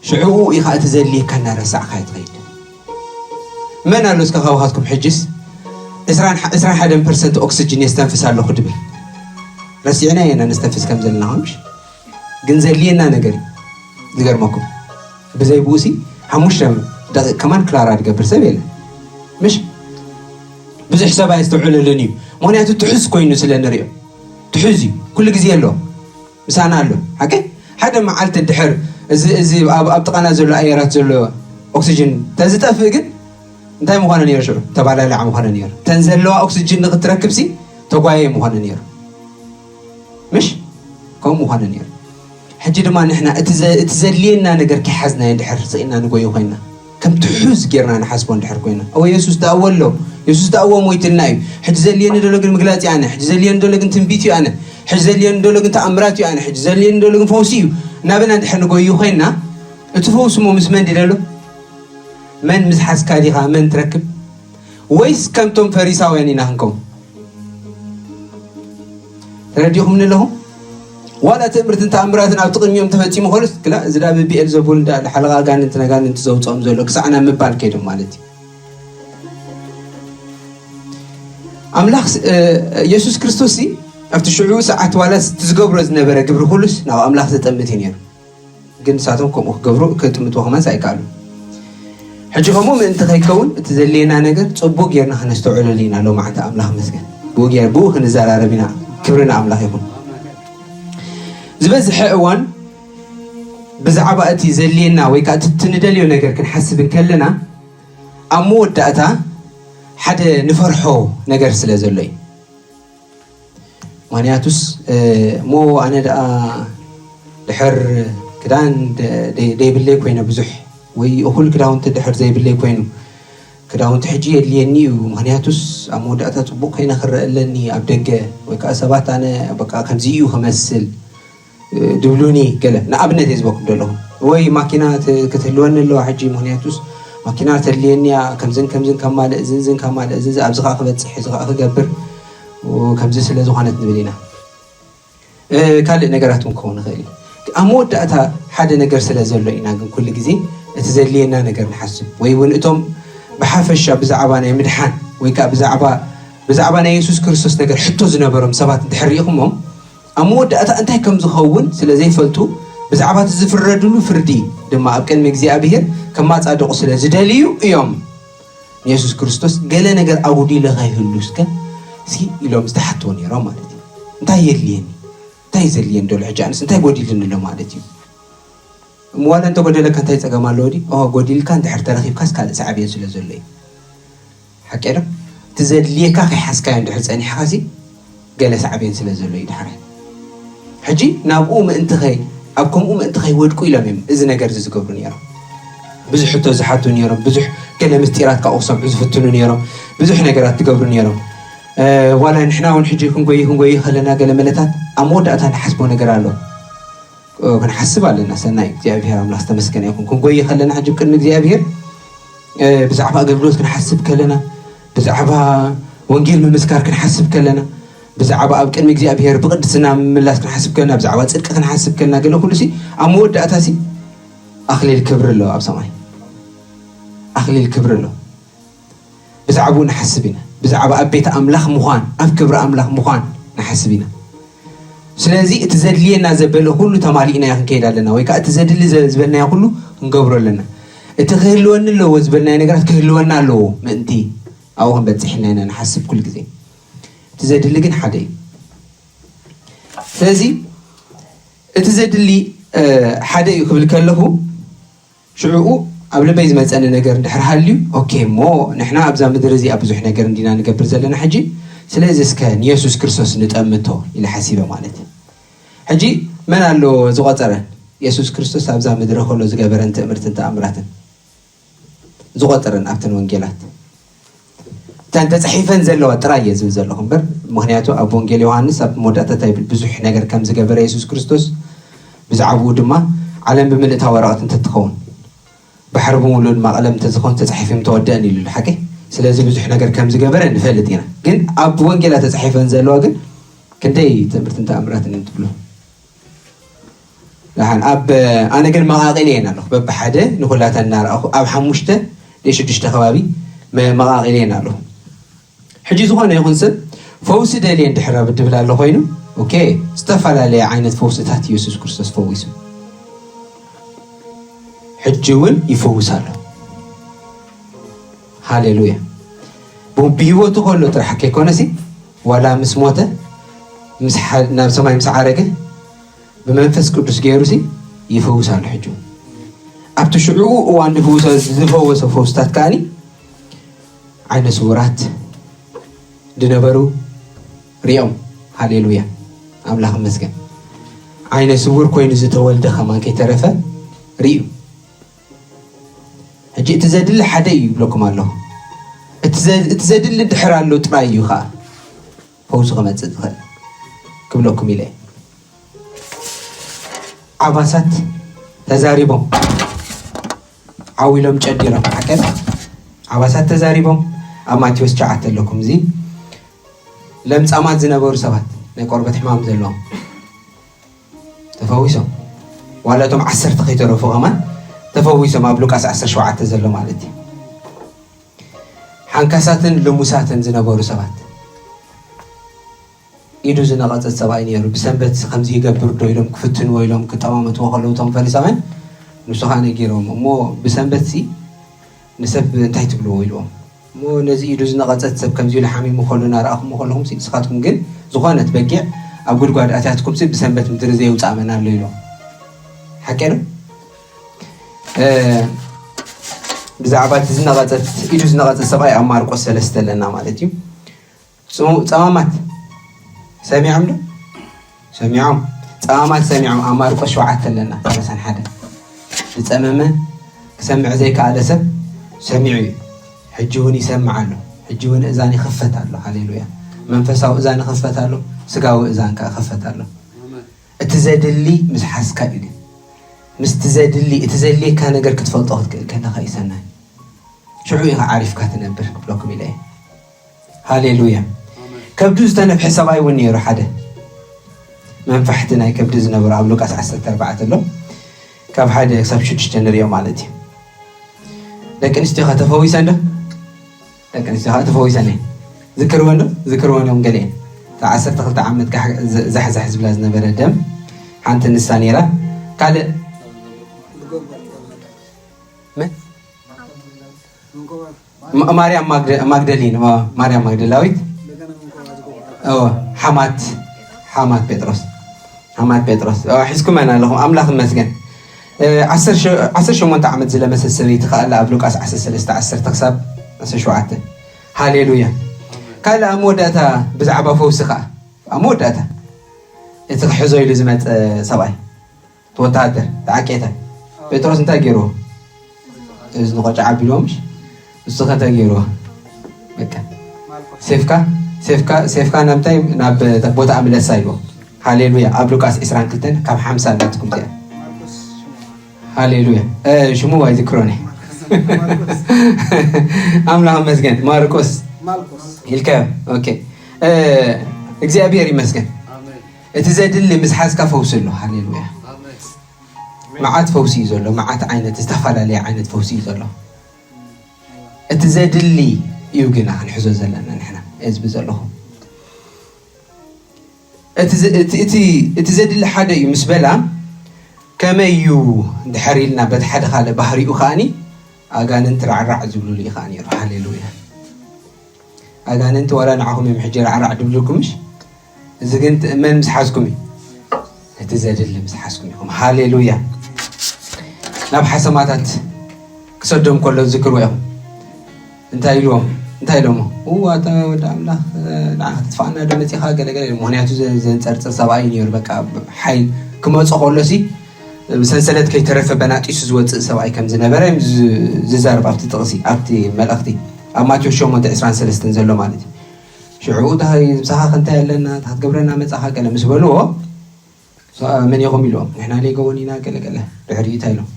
ሽዕኡ ኢኻ እቲ ዘድልየካ እናረሳዕካ ትኸይድ። መን ኣሎ እስከ ካባኻትኩም ሕጅስ ዕስራን ሓደን ፐርሰንት ኦክስጅን የስተንፍስ ኣለኹ ድብል? ረሲዕና ኢና ነስተንፍስ ከም ዘለና ምሽ? ግን ዘድልየና ነገር እዩ። ዝገርመኩም ብዘይ ብኡሲ ሓሙሽተ ደቂቕ ከማን ክላራ ዝገብር ሰብ የለን ምሽ? ብዙሕ ሰብ ኣየስተውዕለሉን እዩ። ምክንያቱ ትሑዝ ኮይኑ ስለ ንሪኦ። ትሑዝ እዩ። ኩሉ ግዜ ኣሎ። ምሳና ኣሎ። ሓቂ ሓደ መዓልቲ ድሕር እዚ እዚ ኣብ ኣብ ጥቓና ዘሎ ኣየራት ዘሎ ኦክሲጅን ተዝጠፍእ ግን እንታይ ምዃነ ነይሩ? ሽዑ ተባላልዓ ምዃነ ነይሩ። ተን ዘለዋ ኦክሲጅን ንክትረክብሲ ተጓየ ምዃነ ነይሩ። ምሽ ከምኡ ምዃነ ነይሩ። ሕጂ ድማ ንሕና እቲ ዘ- እቲ ዘድልየና ነገር ከይሓዝናዮ እንድሕር ስኢና ንጎዩ ኮይና ከም ትሑዝ ጌርና ንሓስቦ እንድሕር ኮይና፣ እወ የሱስ ደኣ እወ ኣሎ፣ የሱስ ደኣ እወ ሞይትልና እዩ። ሕጂ ዘድልየኒ ዘሎ ግን ምግላጽ ኣነ፣ ሕጂ ዘድልየኒ ዘሎ ግን ትንቢት እዩ ኣነ፣ ሕጂ ዘድልየኒ ዘሎ ግን ተኣምራት እዩ ኣነ፣ ሕጂ ዘድልየኒ ዘሎ ግን ፈውሲ እዩ እናበልና እንድሕር ንጎዩ ኮይና፣ እቲ ፈውሲ እሞ ምስ መን ድዩ ዘሎ? መን ምስ ሓዝካ ዲኻ መን ትረክብ? ወይስ ከምቶም ፈሪሳውያን ኢና ክንከውን? ተረዲኹምኒ ኣለኹም? ዋላ ትእምርትን ተኣምራትን ኣብቲ ቅድሚኦም ተፈጺሙ ከሎስ ግላ እዚ ዳ ብብኤል ዘቡል እንዳ ሓለቓ ኣጋንንትን ኣጋንንቲ ዘውፅኦም ዘሎ ክሳዕ ናብ ምባል ከይዶም ማለት እዩ። ኣምላኽ ስ- እ፣ የሱስ ክርስቶስ ሲ ኣብቲ ሽዑ ሰዓት ዋላስ እቲ ዝገብሮ ዝነበረ ግብሪ ኩሉስ ናብ ኣምላኽ ዘጠምት እዩ ነይሩ። ግን ንሳቶም ከምኡ ክገብሩ ክጥምትዎ ከማንስ ኣይከኣሉን። ሕጂ ከምኡ ምእንቲ ከይከውን እቲ ዘድልየና ነገር ጽቡቕ ጌርና ከነስተውዕለሉ ኢና። ሎማዓንቲ ኣምላኽ ይመስገን ብኡ ጌር ብኡ ክንዘራረብ ኢና። ክብሪ ንኣምላኽ ይኹን። ዝበዝሐ እዋን ብዛዕባ እቲ ዘድልየና ወይ ከዓ እቲ ንደልዮ ነገር ክንሓስብ እንከለና ኣብ መወዳእታ ሓደ ንፈርሖ ነገር ስለ ዘሎ እዩ። ምክንያቱስ እሞ ኣነ ደኣ ድሕር ክዳን ደይብለይ ኮይነ ብዙሕ ወይ እኹል ክዳውንቲ ድሕር ዘይብለይ ኮይኑ ክዳውንቲ ሕጂ የድልየኒ እዩ። ምክንያቱስ ኣብ መወዳእታ ፅቡቅ ኮይነ ክረአ ኣለኒ ኣብ ደገ ወይ ከዓ ሰባት ኣነ በቃ ከምዚ እዩ ክመስል ድብሉኒ ገለ ንኣብነት እየ ዝበኩም ዘለኹ። ወይ ማኪና ክትህልወኒ ኣለዋ ሕጂ ምክንያቱስ ማኪና ተድልየኒ እያ ከምዝን ከምዝን ከማልእ እዝን ዝን ከማልእ እዚ ኣብዚ ከዓ ክበፅሕ እዚ ከዓ ክገብር ከምዚ ስለ ዝኾነት ንብል ኢና። ካልእ ነገራት እውን ክኸውን ይኽእል እዩ። ኣብ መወዳእታ ሓደ ነገር ስለ ዘሎ ኢና ግን ኩሉ ግዜ እቲ ዘድልየና ነገር ንሓስብ ወይ እውን እቶም ብሓፈሻ ብዛዕባ ናይ ምድሓን ወይ ከዓ ብዛዕባ ብዛዕባ ናይ የሱስ ክርስቶስ ነገር ሕቶ ዝነበሮም ሰባት እንድሕር ሪኢኹሞም ኣብ መወዳእታ እንታይ ከም ዝኸውን ስለ ዘይፈልጡ ብዛዕባ እቲ ዝፍረድሉ ፍርዲ ድማ ኣብ ቅድሚ እግዚኣብሄር ከማፃድቑ ስለ ዝደልዩ እዮም። ንየሱስ ክርስቶስ ገለ ነገር ኣጉዲለ ከይህሉ እስከ እስኪ ኢሎም ዝተሓትዎ ነይሮም ማለት እዩ። እንታይ የድልየኒ? እንታይ ዘድልየኒ ደሎ ሕጂ ኣነስ እንታይ ጎዲልኒ ኣሎ ማለት እዩ። እሞ ዋላ እንተጎደለካ እንታይ ፀገም ኣለዎ ድዩ? ኦ ጎዲልካ እንድሕር ተረኺብካስ ካልእ ሳዕቤን ስለ ዘሎ እዩ። ሓቂ ዶ? እቲ ዘድልየካ ከይሓዝካዮ እንድሕር ፀኒሕካ ሲ ገለ ሳዕቤን ስለ ዘሎ እዩ ዳሕራይ። ሕጂ ናብኡ ምእንቲ ከይ ኣብ ከምኡ ምእንቲ ከይወድቁ ኢሎም እዮም እዚ ነገር እዚ ዝገብሩ ነይሮም። ብዙሕ ሕቶ ዝሓቱ ነይሮም፣ ብዙሕ ገለ ምስጢራት ካብኡ ክሰምዑ ዝፍትኑ ነይሮም፣ ብዙሕ ነገራት ትገብሩ ነይሮም። ዋላ ንሕና እውን ሕጂ ክንጎይ ክንጎይ ከለና ገለ መለታት ኣብ መወዳእታ ንሓስቦ ነገር ኣሎ። ክንሓስብ ኣለና። ሰናይ እግዚኣብሔር ኣምላኽ ዝተመስገነ ይኹን። ክንጎይ ከለና ሕጂ ቅድሚ እግዚኣብሔር ብዛዕባ ኣገልግሎት ክንሓስብ ከለና፣ ብዛዕባ ወንጌል ምምስካር ክንሓስብ ከለና፣ ብዛዕባ ኣብ ቅድሚ እግዚኣብሔር ብቅድስና ምምላስ ክንሓስብ ከለና፣ ብዛዕባ ፅድቂ ክንሓስብ ከለና ገለ ኩሉ ሲ ኣብ መወዳእታ ሲ ኣኽሊል ክብሪ ኣሎ ኣብ ሰማይ ኣኽሊል ክብሪ ኣሎ። ብዛዕባኡ ንሓስብ ኢና። ብዛዕባ ኣብ ቤት ኣምላኽ ምዃን ኣብ ክብሪ ኣምላኽ ምዃን ንሓስብ ኢና። ስለዚ እቲ ዘድልየና ዘበለ ኩሉ ተማሊእናዮ ክንከይድ ኣለና ወይ ከዓ እቲ ዘድሊ ዝበልናዮ ኩሉ ክንገብሮ ኣለና። እቲ ክህልወኒ ኣለዎ ዝበልናዮ ነገራት ክህልወና ኣለዎ ምእንቲ ኣብኡ ክንበፅሕ ኢልና ኢና ንሓስብ ኩሉ ግዜ። እቲ ዘድሊ ግን ሓደ እዩ። ስለዚ እቲ ዘድሊ ሓደ እዩ ክብል ከለኹ ሽዕኡ ኣብ ልበይ ዝመፀኒ ነገር እንድሕር ሃልዩ ኦኬ እሞ ንሕና ኣብዛ ምድሪ እዚኣ ብዙሕ ነገር እንዲና ንገብር ዘለና ሕጂ ስለዚ እስከ ንየሱስ ክርስቶስ ንጠምቶ ኢለ ሓሲበ ማለት እዩ። ሕጂ መን ኣሎ ዝቆፀረ የሱስ ክርስቶስ ኣብዛ ምድሪ ከሎ ዝገበረን ትእምርትን ተኣምራትን ዝቆፀረን ኣብተን ወንጌላት እተን ተፃሒፈን ዘለዋ ጥራይ እየ ዝብል ዘለኹ እምበር ምክንያቱ ኣብ ወንጌል ዮሃንስ ኣብ መወዳእታ እንታይ ይብል ብዙሕ ነገር ከም ዝገበረ የሱስ ክርስቶስ ብዛዕባኡ ድማ ዓለም ብምልእታ ወረቐት እንተትኸውን ባሕሪ ብምሉኡ ድማ ቀለም እንተዝኸውን ተፃሒፉ ምተወደአን ኢሉ ሓቂ ስለዚ ብዙሕ ነገር ከም ዝገበረ ንፈልጥ ኢና ግን ኣብ ወንጌላት ተፃሒፈን ዘለዋ ግን ክንደይ ትምህርትን ተኣምራትን እዩ ትብሉ? ደሓን ኣብ ኣነ ግን መቓቒለ እየን ኣለኹ። በብሓደ ንኹላተን እናረኣኹ ኣብ ሓሙሽተ ወይ ሽዱሽተ ከባቢ መ- መቓቒለ እየን ኣለኹ። ሕጂ ዝኾነ ይኹን ሰብ ፈውሲ ደልየ እንድሕር ኣብ ድብል ኣሎ ኮይኑ፣ ኦኬ፣ ዝተፈላለየ ዓይነት ፈውስታት ኢየሱስ ክርስቶስ ፈዊሱ፣ ሕጂ እውን ይፈውስ ኣሎ። ሃሌሉያ። ብ- ብህይወቱ ከሎ ጥራሕ ከይኮነሲ፣ ዋላ ምስ ሞተ፣ ምስ ሓ- ናብ ሰማይ ምስ ዓረገ፣ ብመንፈስ ቅዱስ ገይሩሲ ይፈውስ ኣሎ። ሕጂ እውን ኣብቲ ሽዑኡ እዋን ዝፈውሶ ዝፈወሶ ፈውስታት ከኣኒ ዓይነ ስውራት ዝነበሩ ሪኦም። ሃሌሉያ፣ ኣምላኽ ይመስገን። ዓይነ ስውር ኮይኑ ዝተወልደ ከማን ከይተረፈ ርእዩ። ሕጂ እቲ ዘድሊ ሓደ እዩ ይብለኩም ኣለኹ። እቲ ዘ- እቲ ዘድሊ ድሕር ኣሎ ጥራይ እዩ ከዓ ፈውሲ ክመፅእ ዝኽእል ክብለኩም ኢለ እየ። ዓባሳት ተዛሪቦም ዓው ኢሎም ጨዲሮም ሓቀን ዓባሳት ተዛሪቦም ኣብ ማቴዎስ ትሽዓተ ኣለኩም። እዚ ለምጻማት ዝነበሩ ሰባት ናይ ቆርበት ሕማም ዘለዎም ተፈዊሶም፣ ዋላ እቶም ዓሰርተ ከይተረፉ ከማን ተፈዊሶም፣ ኣብ ሉቃስ ዓሰርተ ሸውዓተ ዘሎ ማለት እዩ። ሓንካሳትን ልሙሳትን ዝነበሩ ሰባት፣ ኢዱ ዝነቐጸት ሰብኣይ ነይሩ። ብሰንበት ከምዚ ይገብር ዶ ኢሎም ክፍትንዎ ኢሎም ክጠማመትዎ ከለዉ እቶም ፈሪሳውያን ንሱ ኸኣ ነጊሮም እሞ፣ ብሰንበትሲ ንሰብ እንታይ ትብልዎ ኢልዎም። እሞ ነዚ ኢዱ ዝነቐጸት ሰብ ከምዚ ኢሉ ሓሚሙ ከሎ እናረኣኹምዎ ከለኹምሲ፣ ንስኻትኩም ግን ዝኾነት በጊዕ ኣብ ጉድጓድ ኣትያትኩምሲ ብሰንበት ምድሪ ዘየውጽኣ መን ኣሎ ኢልዎም። ሓቂ ዶ? እ፣ ብዛዕባ እቲ ዝነቐጸት፣ ኢዱ ዝነቐጸት ሰብኣይ ኣብ ማርቆስ ሰለስተ ኣለና ማለት እዩ። ጽሙ-፣ ጸማማት ሰሚዖም ዶ? ሰሚዖም። ጸማማት ሰሚዖም ኣብ ማርቆስ ሸውዓተ ኣለና፣ ሰላሳን ሓደ። ዝጸመመ ክሰምዕ ዘይከኣለ ሰብ ሰሚዑ እዩ። ሕጂ እውን ይሰምዕ ኣሎ። ሕጂ እውን እዛን ይኽፈት ኣሎ። ሃሌሉያ። መንፈሳዊ እዛን ይኽፈት ኣሎ፣ ስጋዊ እዛን ከኣ ይኽፈት ኣሎ። እቲ ዘድሊ ምስ ሓዝካ እዩ። ግን ምስቲ ዘድሊ፣ እቲ ዘድልየካ ነገር ክትፈልጦ ክትክእል ከለኻ እዩ ሰናይ። ሽዑ ኢኻ ዓሪፍካ ትነብር ክብለኩም ኢለ እየ። ሃሌሉያ። ከብዱ ዝተነፍሐ ሰብኣይ እውን ነይሩ፣ ሓደ መንፋሕቲ ናይ ከብዲ ዝነበሩ ኣብ ሉቃስ ዓሰርተ ኣርባዕተ ኣሎ፣ ካብ ሓደ ክሳብ ሽዱሽተ ንሪኦ ማለት እዩ። ደቂ ኣንስትዮ ኸ ተፈዊሰን ዶ? ደቂ ኣንስትዮ ኸዓ ተፈዊሰን እየን። ዝክርወን ዶ? ዝክርወን እዮም ገሊአን። እታ ዓሰርተ ክልተ ዓመት ጋሕ-፣ ዝ-፣ ዛሕዛሕ ዝብላ ዝነበረ ደም ሓንቲ ንሳ ነይራ። ካልእ መን? ማ-፣ ማርያም ማግደ-፣ ማግደሊን፣ ማ-፣ ማርያም ማግደላዊት። እወ፣ ሓማት፣ ሓማት ጴጥሮስ። ሓማት ጴጥሮስ። እወ፣ ሒዝኩመን ኣለኹም። ኣምላኽ ይመስገን። እ፣ ዓሰርተ ሸ-፣ ዓሰርተ ሸሞንተ ዓመት ዝለመሰት ሰበይቲ ከኣ ኣላ ኣብ ሉቃስ ዓሰርተ ሰለስተ፣ ዓሰርተ ክሳብ ዓሰርተ ሸውዓተ። ሃሌሉያ። ካልእ ኣብ መወዳእታ ብዛዕባ ፈውሲ ከኣ፣ ኣብ መወዳእታ እቲ ክሕዞ ኢሉ ዝመጸ ሰብኣይ፣ እቲ ወተሃደር፣ እቲ ዓቄታ፣ ጴጥሮስ እንታይ ገይርዎ? እዝኒ ቆጫ ኣቢልዎ ምሽ? ንሱ ከ እንታይ ገይርዎ? በቃ። ሴፍካ፣ ሴፍካ፣ ሴፍካ ናብ እንታይ? ናብ ቦታ ምለሳ ኢልዎ። ሃሌሉያ። ኣብ ሉቃስ ዕስራን ክልተን ካብ ሓምሳ ናትኩም እዚኣ። ሃሌሉያ። እ፣ ሽሙ ኣይዝክሮን እየ። ኣምላኽ ይመስገን። ማርቆስ ኢልካዮ። ኦኬ። እ፣ እግዚኣብሔር ይመስገን። እቲ ዘድሊ ምስ ሓዝካ ፈውሲ ኣሎ። ሃሌሉያ። መዓት ፈውሲ እዩ ዘሎ። መዓት ዓይነት፣ ዝተፈላለየ ዓይነት ፈውሲ እዩ ዘሎ። እቲ ዘድሊ እዩ ግና ክንሕዞ ዘለና ንሕና። እዚ ብዘለኹ እቲ ዘ-፣ እቲ፣ እቲ፣ እቲ ዘድሊ ሓደ እዩ ምስ በላ፣ ከመይ እዩ እንድሕር ኢልና በቲ ሓደ ካልእ ባህሪኡ ከኣኒ ኣጋንንቲ ራዕራዕ ዝብሉሉ እዩ ከኣ ነይሩ። ሃሌሉያ። ኣጋንንቲ ዋላ ንዓኹም እዮም ሕጂ ራዕራዕ ድብሉኩም ምሽ? እዚ ግን ት-፣ መን ምስ ሓዝኩም እዩ? እቲ ዘድሊ ምስ ሓዝኩም ኢኹም። ሃሌሉያ። ናብ ሓሰማታት ክሰዶም ከሎ ዝክርዎ ኢኹም። እንታይ ኢልዎም? እንታይ ኢሎሞ? "እዋ፣ ኣታ ወዲ ኣምላኽ፣ ንዓ ክትጥፍኣና ዶ መጺኻ?" ገለ ገለ ኢሎም። ምኽንያቱ ዘ-፣ ዘንጸርጽር ሰብኣይ እዩ ነይሩ። በቃ፣ ሓይል ክመጾ ከሎሲ፣ ብሰንሰለት ከይተረፈ በናጢሱ ዝወጽእ ሰብኣይ ከም ዝነበረ እዮም ዝ-፣ ዝዛረብ ኣብቲ ጥቕሲ፣ ኣብቲ መልእኽቲ። ኣብ ማቴዎስ ሸሞንተ ዕስራን ሰለስተን ዘሎ ማለት እዩ። ሽዑ፣ "እታ ምሳኻ ከ እንታይ ኣለና? እታ ክትገብረና መጻኻ?" ገለ ምስ በልዎ፣ "ሳ-፣ መን ኢኹም?" ኢልዎም። "ንሕና ሌገዎን ኢና፣ ገለ ገለ። ድሕሪኡ እንታይ?" ኢሎም።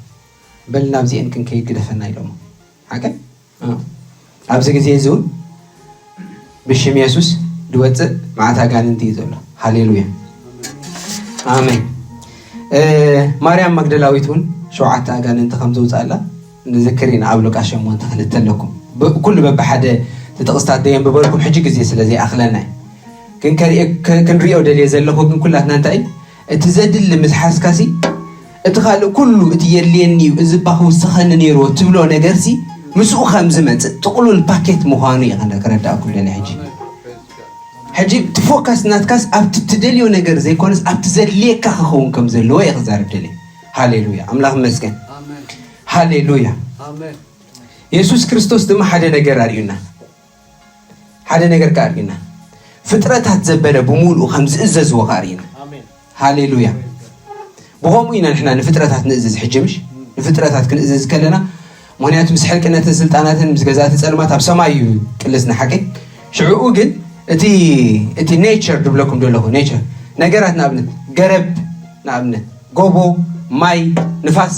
"በል ናብዚኤን ክንከይድ ግደፈና" ኢሎሞ። ሓቀ? እ። ኣብዚ ግዜ እዚ እውን ብሽም የሱስ ዝወፅእ መዓት ኣጋንንቲ እዩ ዘሎ። ሃሌሉያ። ኣሜን። ማርያም ማግደላዊት እውን ሸውዓተ ኣጋንንቲ ከም ዘውፅኣላ ንዝክር ኢና። ኣብ ሉቃስ ሸሞንተ ክልተ ኣለኩም። ኩሉ በብሓደ እቲ ጥቕስታት ደየንብበልኩም ሕጂ ግዜ ስለ ዘይኣኽለና እዩ። ግን ክንሪኦ ደልየ ዘለኹ ግን ኩላትና እንታይ እቲ ዘድሊ ምስ ሓዝካሲ እቲ ካልእ ኩሉ እቲ የድልየኒ እዩ፣ እዚ እባ ክውስኸኒ ነይርዎ ትብሎ ነገርሲ ምስኡ ከም ዝመጽእ ጥቕሉል ፓኬት ምዃኑ እየ ክረዳእኩም ደልየ። ሕጂ ሕጂ እቲ ፎካስ ናትካስ ኣብቲ ትደልዮ ነገር ዘይኮነስ ኣብቲ ዘድልየካ ክኸውን ከም ዘለዎ እየ ክዛረብ ደልየ። ሃሌሉያ ኣምላኽ ይመስገን። ሃሌሉያ። የሱስ ክርስቶስ ድማ ሓደ ነገር ኣርእዩና። ሓደ ነገር ከኣ ኣርእዩና። ፍጥረታት ዘበለ ብምሉኡ ከም ዝእዘዝዎ ከኣ ኣርእዩና። ሃሌሉያ። ብኸምኡ ኢና ንሕና ንፍጥረታት ንእዝዝ። ሕጂ ምሽ ንፍጥረታት ክንእዝዝ ከለና፣ ምክንያቱ ምስ ሕልቅነትን ስልጣናትን ምስ ገዛእቲ ጸልማት ኣብ ሰማይ እዩ ቅልስና ሓቂ። ሽዕኡ ግን እቲ እቲ ኔቸር ድብለኩም ዘለኹ ኔቸር ነገራት ንኣብነት ገረብ ንኣብነት ጎቦ ማይ ንፋስ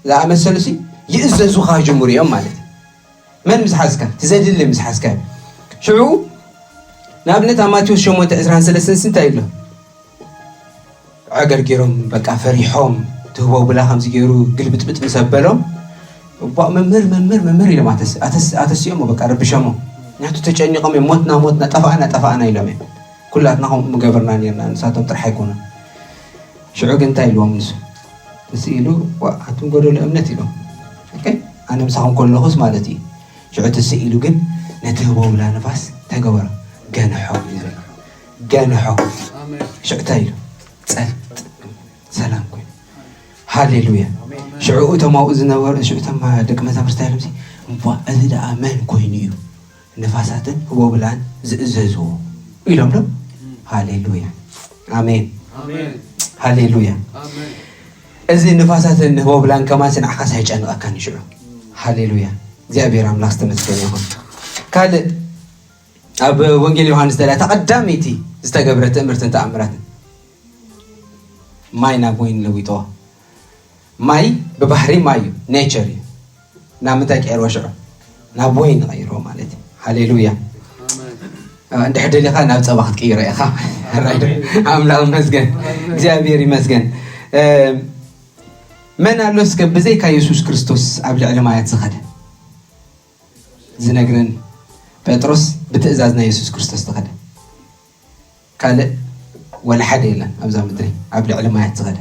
ዝኣመሰሉ ሲ ይእዘዙኻ ይጅምሩ እዮም ማለት እዩ። መን ምስ ሓዝካ ትዘድሊ ምስ ሓዝካ ሽዑ ንኣብነት ኣብ ማቴዎስ ሸሞንተ ዕስራን ሰለስተን እንታይ ይብሎ? ኣገርጊሮም በቃ ፈሪሖም ትህቦ ብላ ከምዚ ገይሩ ግልብጥብጥ ምስ ኣበሎም እቧ መምህር መምህር መምህር ኢሎም ኣተስ- ኣተስ- ኣተሲኦሞ በቃ ረብሸሞ። ምክንያቱ ተጨኒቆም እዮም ሞትና ሞትና ጠፋእና ጠፋእና ኢሎም እዮም። ኩላትና ከምኡ ምገበርና ነርና ንሳቶም ጥራሕ ኣይኮኑን። ሽዑ ግን እንታይ ኢልዎም ንሱ? ትስኢሉ ኣቱም ጎደሎ እምነት ኢሎም። ኦኬ ኣነ ምሳኹም ከለኹስ ማለት እዩ። ሽዑ ትስኢሉ ግን ነቲ ህቦብላ ንፋስ እንታይ ገበሮ? ገንሖ እዩ ዘሎ። ገንሖ። ሽዑ እንታይ ኢሉ? ጸጥ ሰላም ኮይኑ። ሃሌሉያ። ሽዑ እቶም ኣብኡ ዝነበሩ ሽዑ እቶም ደቂ መዛሙርቲ እንታይ ኢሎም? እምቧ እዚ ደኣ መን ኮይኑ እዩ ንፋሳትን ህቦብላን ዝእዘዝዎ ኢሎም ዶ? ሃሌሉያ ኣሜን። ሃሌሉያ። እዚ ንፋሳትን ህቦብላን ከማን ንዓኻስ ኣይጨንቐካን ሽዑ። ሃሌሉያ እግዚኣብሔር ኣምላኽ ዝተመስገነ ይኹን። ካልእ ኣብ ወንጌል ዮሃንስ ተላ እታ ቀዳመይቲ ዝተገብረ ትእምርትን ተኣምራትን ማይ ናብ ወይን ለዊጥዋ። ማይ ብባህሪ ማይ እዩ፣ ኔቸር እዩ። ናብ ምንታይ ቀይርዎ ሽዑ? ናብ ወይን ቀይርዎ ማለት እዩ። ሃሌሉያ። እንድሕር ደሊኻ ናብ ጸባ ክትቅይሮ ኢኻ። ኣምላኽ ይመስገን፣ እግዚኣብሔር ይመስገን። መን ኣሎ እስከ ብዘይካ የሱስ ክርስቶስ ኣብ ልዕሊ ማያት ዝኸደ? ዝነግረን ጴጥሮስ ብትእዛዝ ናይ የሱስ ክርስቶስ ዝኸደ ካልእ ወላ ሓደ የለን ኣብዛ ምድሪ ኣብ ልዕሊ ማያት ዝኸደ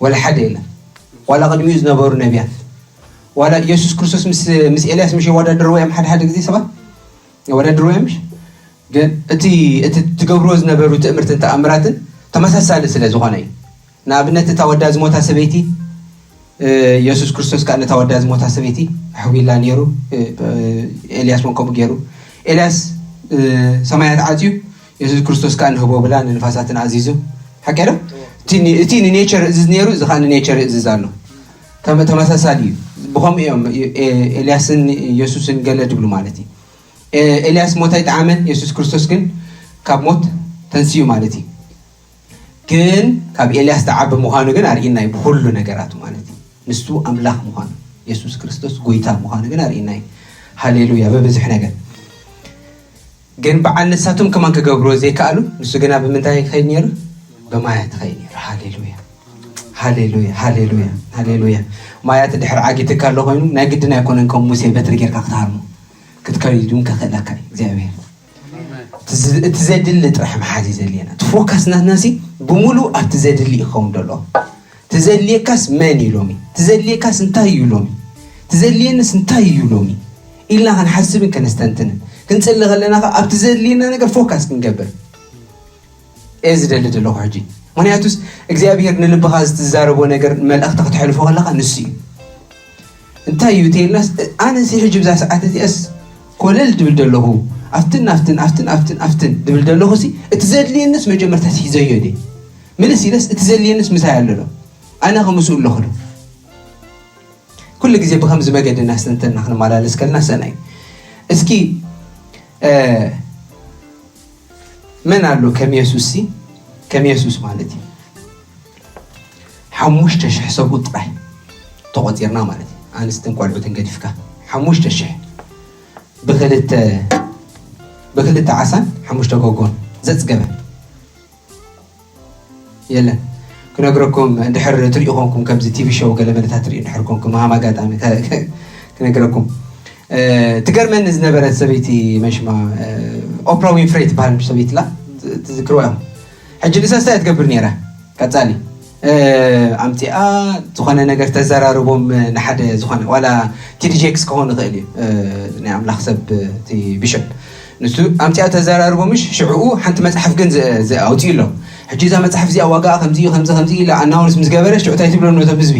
ወላ ሓደ የለን። ዋላ ቅድሚኡ ዝነበሩ ነቢያት ዋላ ኢየሱስ ክርስቶስ ምስ ምስ ኤልያስ ምሽ የወዳደርዎ እዮም ሓደ ሓደ ግዜ ሰባት የወዳደርዎ እዮም ምሽ ግን እቲ እቲ ትገብርዎ ዝነበሩ ትእምርትን ተኣምራትን ተመሳሳሊ ስለ ዝኾነ እዩ። ንኣብነት እታ ወዳ ዝሞታ ሰበይቲ የሱስ ክርስቶስ ከዓ ነታ ወዳ ዝሞታ ሰበይቲ ኣሕዊላ ነይሩ። ኤልያስ እውን ከምኡ ገይሩ። ኤልያስ ሰማያት ዓፅዩ የሱስ ክርስቶስ ከዓ ንህቦ ብላ ንንፋሳትን ኣዚዙ ሓቂ ዶ? እቲ ንኔቸር እዝዝ ነይሩ እዚ ከዓ ንኔቸር እዝዝ ኣሎ። ተመሳሳሊ እዩ። ብከምኡ እዮም ኤልያስን የሱስን ገለ ድብሉ ማለት እዩ። ኤልያስ ሞት ኣይጠዓመን፣ የሱስ ክርስቶስ ግን ካብ ሞት ተንስኡ ማለት እዩ። ግን ካብ ኤልያስ ተዓቢ ምዃኑ ግን ኣርእና እዩ ብኩሉ ነገራቱ ማለት እዩ። ንሱ ኣምላኽ ምዃኑ የሱስ ክርስቶስ ጎይታ ምዃኑ ግን ኣርእና እዩ። ሃሌሉያ ብብዙሕ ነገር ግን በዓል ንሳቶም ከማን ክገብርዎ ዘይከኣሉ ንሱ ግና ብምንታይ ይኸይድ ነይሩ? ብማያት ይኸይድ ነይሩ። ሃሌሉያ ሃሌሉያ ሃሌሉያ ሃሌሉያ። ማያት ድሕር ዓጊትካ ኣሎ ኮይኑ ናይ ግድን ኣይኮነን ከም ሙሴ በትሪ ጌርካ ክትሃርሞ ክትከይዱን ከኽእለካ እዩ እግዚኣብሔር። እቲ ዘድሊ ጥራሕ መሓዝ እዩ ዘድልየና። እቲ ፎካስ ናትና ሲ ብምሉእ ኣብቲ ዘድሊ እዩ ክኸውን ደሎ። ትዘድልየካስ መን እዩ ሎሚ? ትዘድልየካስ እንታይ እዩ ሎሚ? ትዘድልየንስ እንታይ እዩ ሎሚ ኢልና ክንሓስብን ከነስተንትንን ክንፅሊ ከለና ከዓ ኣብቲ ዘድልየና ነገር ፎካስ ክንገብር እየ ዝደሊ ዘለኹ ሕጂ። ምክንያቱስ እግዚኣብሔር ንልብኻ ዝትዛረቦ ነገር መልእኽቲ ክትሕልፎ ከለኻ ንሱ እዩ። እንታይ እዩ ተይልናስ ኣነ ሲ ሕጂ ብዛ ሰዓት እዚኣስ ኮለል ድብል ደለኹ ኣብትን ኣብትን ኣብትን ኣብትን ኣብትን ድብል ደለኹ ሲ እቲ ዘድልየንስ መጀመርታ ሲ ሒዘዮ ደ ምልስ ኢለስ እቲ ዘድልየንስ ምሳይ ኣለሎ ኣነ ከምስኡ ኣለኹ ዶ? ኩሉ ግዜ ብከምዚ መገዲ እናስተንተና ክንመላለስ ከለና ሰናይ። እስኪ መን ኣሎ ከም የሱስ ሲ ከም የሱስ ማለት እዩ ሓሙሽተ ሽሕ ሰብኡት ጥራይ ተቖፂርና ማለት እዩ። ኣንስትን ቆልዑትን ገዲፍካ ሓሙሽተ ሽሕ ብክልተ ብክልተ ዓሳን ሓሙሽተ ጎጎን ዘፅገበ የለን። ክነግረኩም፣ እንድሕር ትሪኡ ኮንኩም፣ ከምዚ ቲቪ ሾው ገለ መለታት ትሪኡ እንድሕር ኮንኩም፣ ሃም ኣጋጣሚ ከ- ከ- ክነግረኩም። እ፣ ትገርመኒ ዝነበረት ሰበይቲ፣ መሽማ፣ እ፣ ኦፕራ ዊንፍሬ ትበሃል ሰበይቲ ላ፣ ት- ትዝክርዋ ኢኹም። ሕጂ ንሳ እንታይ ትገብር ነይራ? ቀጻሊ፣ እ፣ ኣምጺኣ ዝኾነ ነገር ተዘራርቦም፣ ንሓደ ዝኾነ ዋላ ቲዲ ጄክስ ክኸውን ይኽእል እዩ፣ እ፣ ናይ ኣምላኽ ሰብ፣ እቲ ቢሾፕ፣ ንሱ ኣምጺኣ ተዘራርቦ፣ ምሽ ሽዕኡ ሓንቲ መጽሓፍ ግን ዝ- ዝ- ኣውጺኡ ኣሎ። ሕጂ እዛ መጽሓፍ እዚኣ ዋጋኣ ከምዚ እዩ፣ ከምዚ ከምዚ ኢላ ኣናውንስ ምስ ገበረ፣ ሽዑ እንታይ ትብሎም ነቶም ህዝቢ?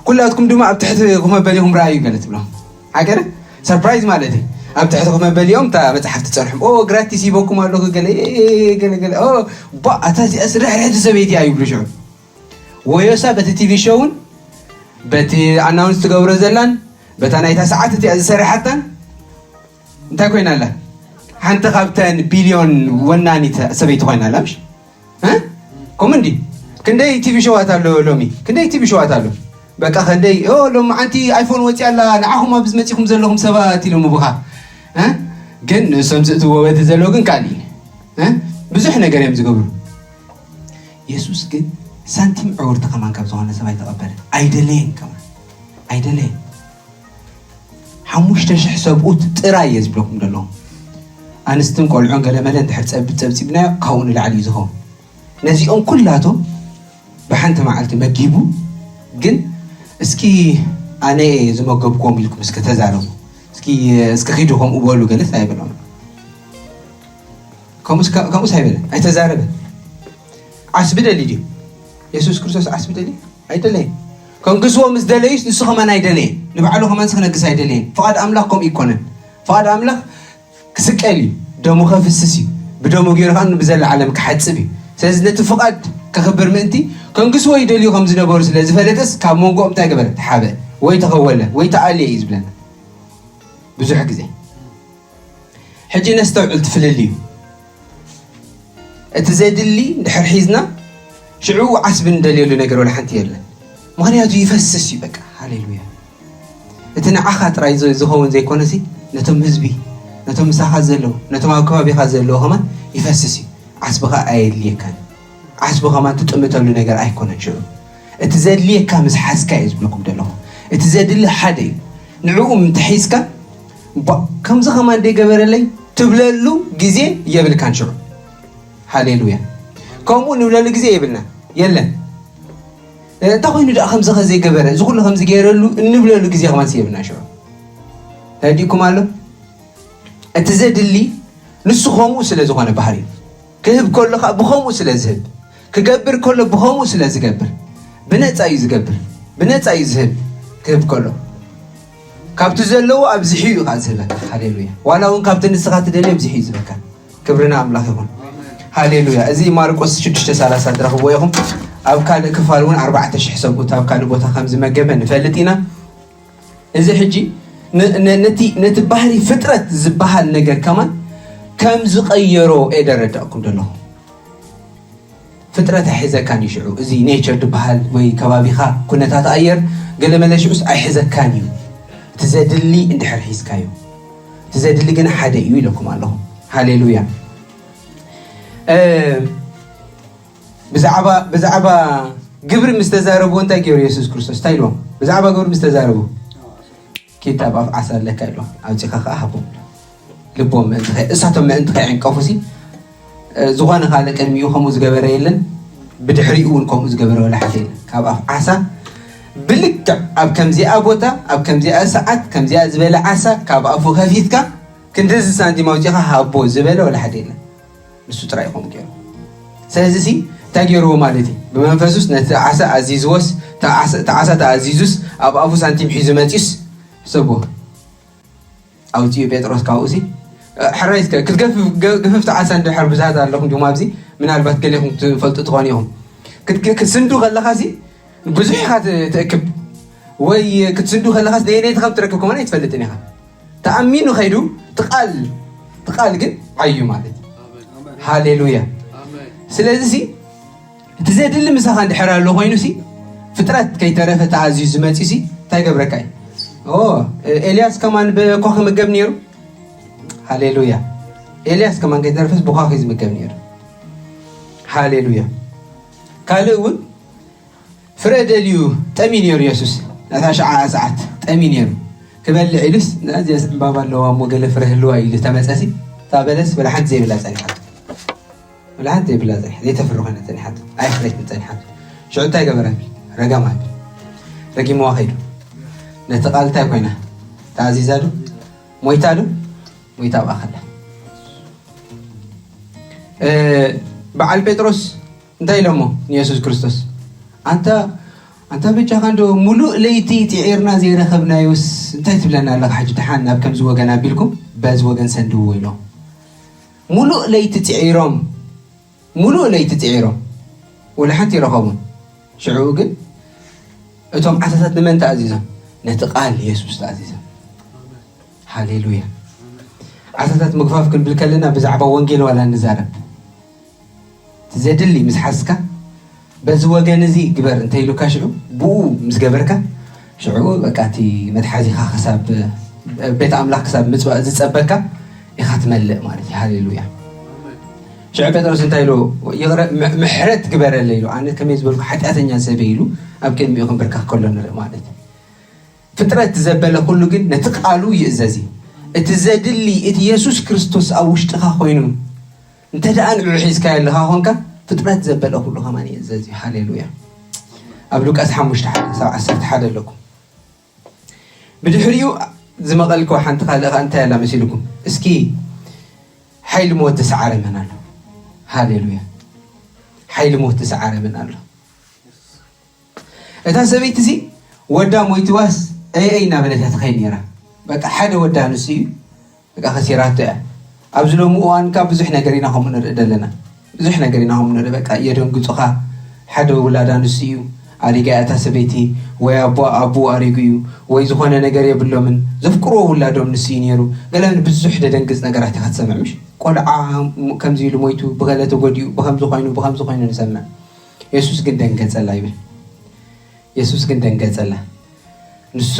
"ኩላትኩም ድማ ኣብ ትሕቲ ኮፍ መበሊኹም ረኣዩ" ገለ ትብሎም። ሓቀረ? ሰርፕራይዝ ማለት እዩ። ኣብ ትሕቲ ኮፍ መበሊኦም እታ መጽሓፍ ትጸንሖም። "ኦ፣ ግራቲስ ሂበኩም ኣለኹ" ገለ፣ "ኤ፣ ኤ፣ ኤ፣ ገለ፣ ገለ፣ ኦ፣ ባ፣ ኣታ እዚኣስ ርሕርሕቲ ሰበይቲ እያ" ይብሉ ሽዑ። ወዮሳ በቲ ቲቪ ሾውን በቲ ኣናውንስ ትገብሮ ዘላን በታ ናይታ ሰዓት እቲኣ ዝሰረሓታን እንታይ ኮይና ኣላ? ሓንቲ ካብተን ቢልዮን ወናኒት ሰበይቲ ኮይና ኣላ፣ ምሽ? እ? ከምኡ እንዲ? ክንደይ ቲቪ ሾዋት ኣሎ ሎሚ? ክንደይ ቲቪ ሾዋት ኣሎ? በቃ ክንደይ፣ "ኦ፣ ሎሚ ሓንቲ ኣይፎን ወፂኣ ኣላ፣ ንዓኹም ኣብዚ መፂኹም ዘለኹም ሰባት" ኢሎም ምቡኻ። እ? ግን ንሶም ዝእትዎ በቲ ዘሎ ግን ካልእ እዩ። እ? ብዙሕ ነገር እዮም ዝገብሩ። የሱስ ግን ሳንቲም ዕውርቲ ከማን ካብ ዝኾነ ሰብ ኣይተቐበለን። ኣይደለየን ከማን። ኣይደለየን። ሓሙሽተ ሽሕ ሰብኡት ጥራይ እየ ዝብለኩም ዘለኹ። ኣንስትን ቆልዑን ገለ መለ እንድሕር ጸብ-፣ ጸብጺብናዮ ካብኡ ንላዕሊ እዩ ዝኸውን። ነዚኦም ኩላቶም ብሓንቲ መዓልቲ መጊቡ፣ ግን እስኪ ኣነ እየ ዝመገብክዎም ኢልኩም እስከ ተዛረቡ። እስኪ፣ እስኪ ኺዱ ከምኡ በሉ ገለስ ኣይበሎም። ከምኡስ ከ-፣ ከምኡስ ኣይበለን፣ ኣይተዛረበን። ዓስቢ ደልዩ ድዩ? የሱስ ክርስቶስ ዓስቢ ደልዩ? ኣይደለየን። ከንግስዎ ምስ ደለዩስ ንሱ ኸማን ኣይደለየን። ንባዕሉ ኸማንስ ክነግስ ኣይደለየን። ፍቓድ ኣምላኽ ከምኡ ኣይኮነን። ፍቓድ ኣምላኽ ክስቀል እዩ። ደሙ ከፍስስ እዩ። ብደሙ ገይሩ ኸኣ ብዘለዓለም ክሓጽብ እዩ። ስለዚ ነቲ ፍቓድ ከኽብር ምእንቲ ከንግስዎ ይደልዩ ከም ዝነበሩ ስለ ዝፈለጠስ ካብ መንጎኦም እንታይ ገበረ? ተሓበ ወይ ተኸወለ ወይ ተኣልየ እዩ ዝብለና ብዙሕ ግዜ። ሕጂ ነስተውዕል እቲ ፍልልዩ። እቲ ዘድሊ እንድሕር ሒዝና ሽዑ ዓስቢ እንደልየሉ ነገር ወላ ሓንቲ የለን። ምኽንያቱ ይፈስስ እዩ በቃ። ሃሌሉያ። እቲ ንዓኻ ጥራይ ዝ-፣ ዝኸውን ዘይኮነሲ ነቶም ህዝቢ፣ ነቶም ምሳኻ ዘለዉ፣ ነቶም ኣብ ከባቢኻ ዘለዉ ከማን ይፈስስ እዩ። ዓስብኻ ኣየድልየካን። ዓስቢ ከማን ትጥምተሉ ነገር ኣይኮነን ሽዑ። እቲ ዘድልየካ ምስ ሓዝካ እየ ዝብለኩም ዘለኹ። እቲ ዘድሊ ሓደ እዩ። ንዕኡ እንተሒዝካ፣ "ባ፣ ከምዚ ከማን ደይገበረለይ" ትብለሉ ግዜ የብልካን ሽዑ። ሃሌሉያ። ከምኡ ንብለሉ ግዜ የብልና። የለን። "እ፣ እንታይ ኮይኑ ደኣ ከምዚ ከ ዘይገበረ? እዚ ኩሉ ከምዚ ገይረሉ" እንብለሉ ግዜ ከማን የብልና ሽዑ። ተረዲእኩም ኣሎ? እቲ ዘድሊ ንሱ ከምኡ ስለ ዝኾነ ባህሪ እዩ። ክህብ ከሎ ኸኣ ብኸምኡ ስለ ዝህብ፣ ክገብር ከሎ ብኸምኡ ስለ ዝገብር፣ ብነጻ እዩ ዝገብር፣ ብነጻ እዩ ዝህብ። ክህብ ከሎ ካብቲ ዘለዎ ኣብዚሑ እዩ ኸኣ ዝህበካ። ሃሌሉያ። ዋላ እውን ካብቲ ንስኻ ትደልዮ ኣብዚሑ እዩ ዝህበካ። ክብሪ ንኣምላኽ ይኹን። ሃሌሉያ። እዚ ማርቆስ ሽዱሽተ ሰላሳ ትረኽብዎ ኢኹም። ኣብ ካልእ ክፋል እውን ኣርባዕተ ሽሕ ሰብኡት ኣብ ካልእ ቦታ ከም ዝመገበ ንፈልጥ ኢና። እዚ ሕጂ ን-፣ ን-፣ ነቲ፣ ነቲ ባህሪ ፍጥረት ዝበሃል ነገር ከማን ከም ዝቐየሮ እየ ደረዳእኩም ዘለኹ። ፍጥረት ኣይሕዘካን እዩ ሽዑ። እዚ ኔቸር ዝበሃል ወይ ከባቢኻ፣ ኩነታት ኣየር፣ ገለመለ ሽዑስ ኣይሕዘካን እዩ። እቲ ዘድሊ እንድሕር ሒዝካዮ። እቲ ዘድሊ ግን ሓደ እዩ ኢለኩም ኣለኹ። ሃሌሉያ። እ፣ ብዛዕባ፣ ብዛዕባ ግብሪ ምስ ተዛረብዎ እንታይ ገይሩ የሱስ ክርስቶስ? እንታይ ኢልዎም? ብዛዕባ ግብሪ ምስ ተዛረቡ፣ "ኪድ ኣብ ኣፍ ዓሳ ኣለካ" ኢልዎም። ኣውጺኻ ኸኣ ሃቦም። ልቦም ምእንቲ ከ-፣ እሳቶም ምእንቲ ከይዕንቀፉ ሲ፣ እ፣ ዝኾነ ካልእ ቅድሚኡ ከምኡ ዝገበረ የለን፣ ብድሕሪኡ እውን ከምኡ ዝገበረ ወላ ሓደ የለን። ካብ ኣፍ ዓሳ ብልክዕ ኣብ ከምዚኣ ቦታ፣ ኣብ ከምዚኣ ሰዓት፣ ከምዚኣ ዝበለ ዓሳ ካብ ኣፉ ከፊትካ፣ ክንድዚ ሳንቲም ኣውጺኻ ሃቦ ዝበለ ወላ ሓደ የለን። ንሱ ጥራይ ይኸውን ገይሩ። ስለዚ ሲ እንታይ ገይርዎ ማለት እዩ? ብመንፈሱስ ነቲ ዓሳ ኣዚዝዎስ፣ እቲ ዓሳ፣ እቲ ዓሳ ተኣዚዙስ፣ ኣብ ኣፉ ሳንቲም ሒዙ መጺኡስ፣ ሕሰብዎ። ኣውጺኡ ጴጥሮስ ካብኡ ሲ፣ ሕራይ እስከ፣ ክትገፍፍ፣ ገ-፣ ግፍፍቲ ዓሳ እንድሕር ብዛት ኣለኹም ድማ ኣብዚ፣ ምናልባት ገሌኹም ትፈልጡ ትኾኑ ኢኹም። ክት-፣ ክት-፣ ክትስንዱ ከለኻ ሲ፣ ብዙሕ ኢኻ ት-፣ ትእክብ። ወይ ክትስንዱ ከለኻስ ነየነይቲ ከም ትረክብ ከማን ኣይትፈልጥን ኢኻ። ተኣሚኑ ከይዱ፣ ትቓል፣ ትቓል ግን ዓዩ ማለት እዩ። ሃሌሉያ። ስለዚ ሲ፣ እቲ ዘድሊ ምሳኻ እንድሕር ኣሎ ኮይኑ ሲ፣ ፍጥረት ከይተረፈ ተኣዝዩ ዝመጽእ ሲ፣ እንታይ ገብረካ እዩ? ኦ፣ ኤልያስ ከማን ብኳኺ ምገብ ነይሩ። ሃሌሉያ። ኤልያስ ከማን ከይተረፈስ ብኳኺ ዝምገብ ነይሩ። ሃሌሉያ። ካልእ እውን ፍረ ደልዩ ጠምዩ ነይሩ። የሱስ ነታ ሸዓ ሰዓት ጠምዩ ነይሩ። ክበልዕ ኢሉስ፣ "እዚኣስ ዕምባባ ኣለዋ እሞ ገለ ፍረ ህልዋ" ኢሉ ተመጸሲ፣ እታ በለስ ወላ ሓንቲ ዘይብላ ጸኒሓቶ። ወላ ሓንቲ ዘይብላ ጸኒሓቶ። ዘይተፍሪ ኮይና ጸኒሓቶ። ኣይፍረይትን ጸኒሓቶ። ሽዑ እንታይ ገበረ? ረገማ። ረጊምዋ ከይዱ። ነቲ ቃል እንታይ ኮይና? ተኣዚዛ ዶ? ሞይታ ዶ? ሞይታ ኣብኣ ከላ። እ፣ በዓል ጴጥሮስ እንታይ ኢሎሞ ንየሱስ ክርስቶስ? "ኣንታ፣ ኣንታ በጃኻ እንዶ ሙሉእ ለይቲ ጢዒርና ዘይረኸብናዮስ እንታይ ትብለና ኣለኻ? ሕጂ ደሓን ናብ ከምዚ ወገን ኣቢልኩም በዚ ወገን ሰንድዎ" ኢሎም። ሙሉእ ለይቲ ጺዒሮም፣ ሙሉእ ለይቲ ጺዒሮም፣ ወላ ሓንቲ ይረኸቡን። ሽዑ ግን እቶም ዓሳታት ንመን ተኣዚዞም? ነቲ ቃል የሱስ ተኣዚዞም። ሃሌሉያ። ዓሳታት ምግፋፍ ክንብል ከለና ብዛዕባ ወንጌል ዋላ ንዛረብ። እቲ ዘድሊ ምስ ሓዝካ፣ በዚ ወገን እዚ ግበር እንተ ኢሉካ፣ ሽዑ ብኡ ምስ ገበርካ፣ ሽዑ በቃ እቲ መትሓዚኻ ክሳብ ቤት ኣምላኽ ክሳብ ምጽባእ ዝጸበካ ኢኻ ትመልእ ማለት እዩ። ሃሌሉያ። ሽዑ ጴጥሮስ እንታይ ኢሉ? "ይቕረ-፣ ም-፣ ምሕረት ግበረለይ" ኢሉ። ኣነ ከመይ ዝበልኩ ሓጢኣተኛ ሰብ ኢሉ ኣብ ቅድሚኡ ክንብርከኽ ከሎ ንርኢ ማለት እዩ። ፍጥረት ዘበለ ኩሉ ግን ነቲ ቃሉ ይእዘዝ እዩ። እቲ ዘድሊ እቲ የሱስ ክርስቶስ ኣብ ውሽጥኻ ኮይኑ እንተ ደኣ ንዕኡ ሒዝካዮ ኣለኻ ኾንካ፣ ፍጥረት ዘበለ ኩሉ ከማን ይእዘዝ እዩ። ሃሌሉያ። ኣብ ሉቃስ ሓሙሽተ ሓደ ክሳብ ዓሰርተ ሓደ ኣለኩም። ብድሕሪኡ ዝመቐልክዋ ሓንቲ ካልእ ኸኣ እንታይ ኣላ መሲልኩም? እስኪ ሓይሊ ሞት ዝሰዓረ መን ኣሎ? ሃሌሉያ። ሓይሊ ሞት ዝሰዓረ መን ኣሎ? እታ ሰበይቲ እዚ ወዳ ሞይትዋስ እይ እይ እናበለት እያ ትኸይድ ነይራ። በቃ ሓደ ወዳ ንሱ እዩ። በቃ ከሲራቶ እያ። ኣብዚ ሎሚ እዋን ካብ ብዙሕ ነገር ኢና ከምኡ ንርኢ ዘለና። ብዙሕ ነገር ኢና ከምኡ ንርኢ። በቃ የደንግጹኻ። ሓደ ውላዳ ንሱ እዩ። ኣሪጋ እያ እታ ሰበይቲ፣ ወይ ኣቦ ኣቦኡ ኣሪጉ እዩ፣ ወይ ዝኾነ ነገር የብሎምን። ዘፍቅርዎ ውላዶም ንሱ እዩ ነይሩ። ገለ ብዙሕ ደደንግጽ ነገራት ኢኻ ትሰምዕ ምሽ? ቆልዓ ከምዚ ኢሉ ሞይቱ፣ ብገለ ተጎዲኡ፣ ብኸምዚ ኮይኑ፣ ብኸምዚ ኮይኑ ንሰምዕ። የሱስ ግን ደንገጸላ ይብል። የሱስ ግን ደንገጸላ። ንሱ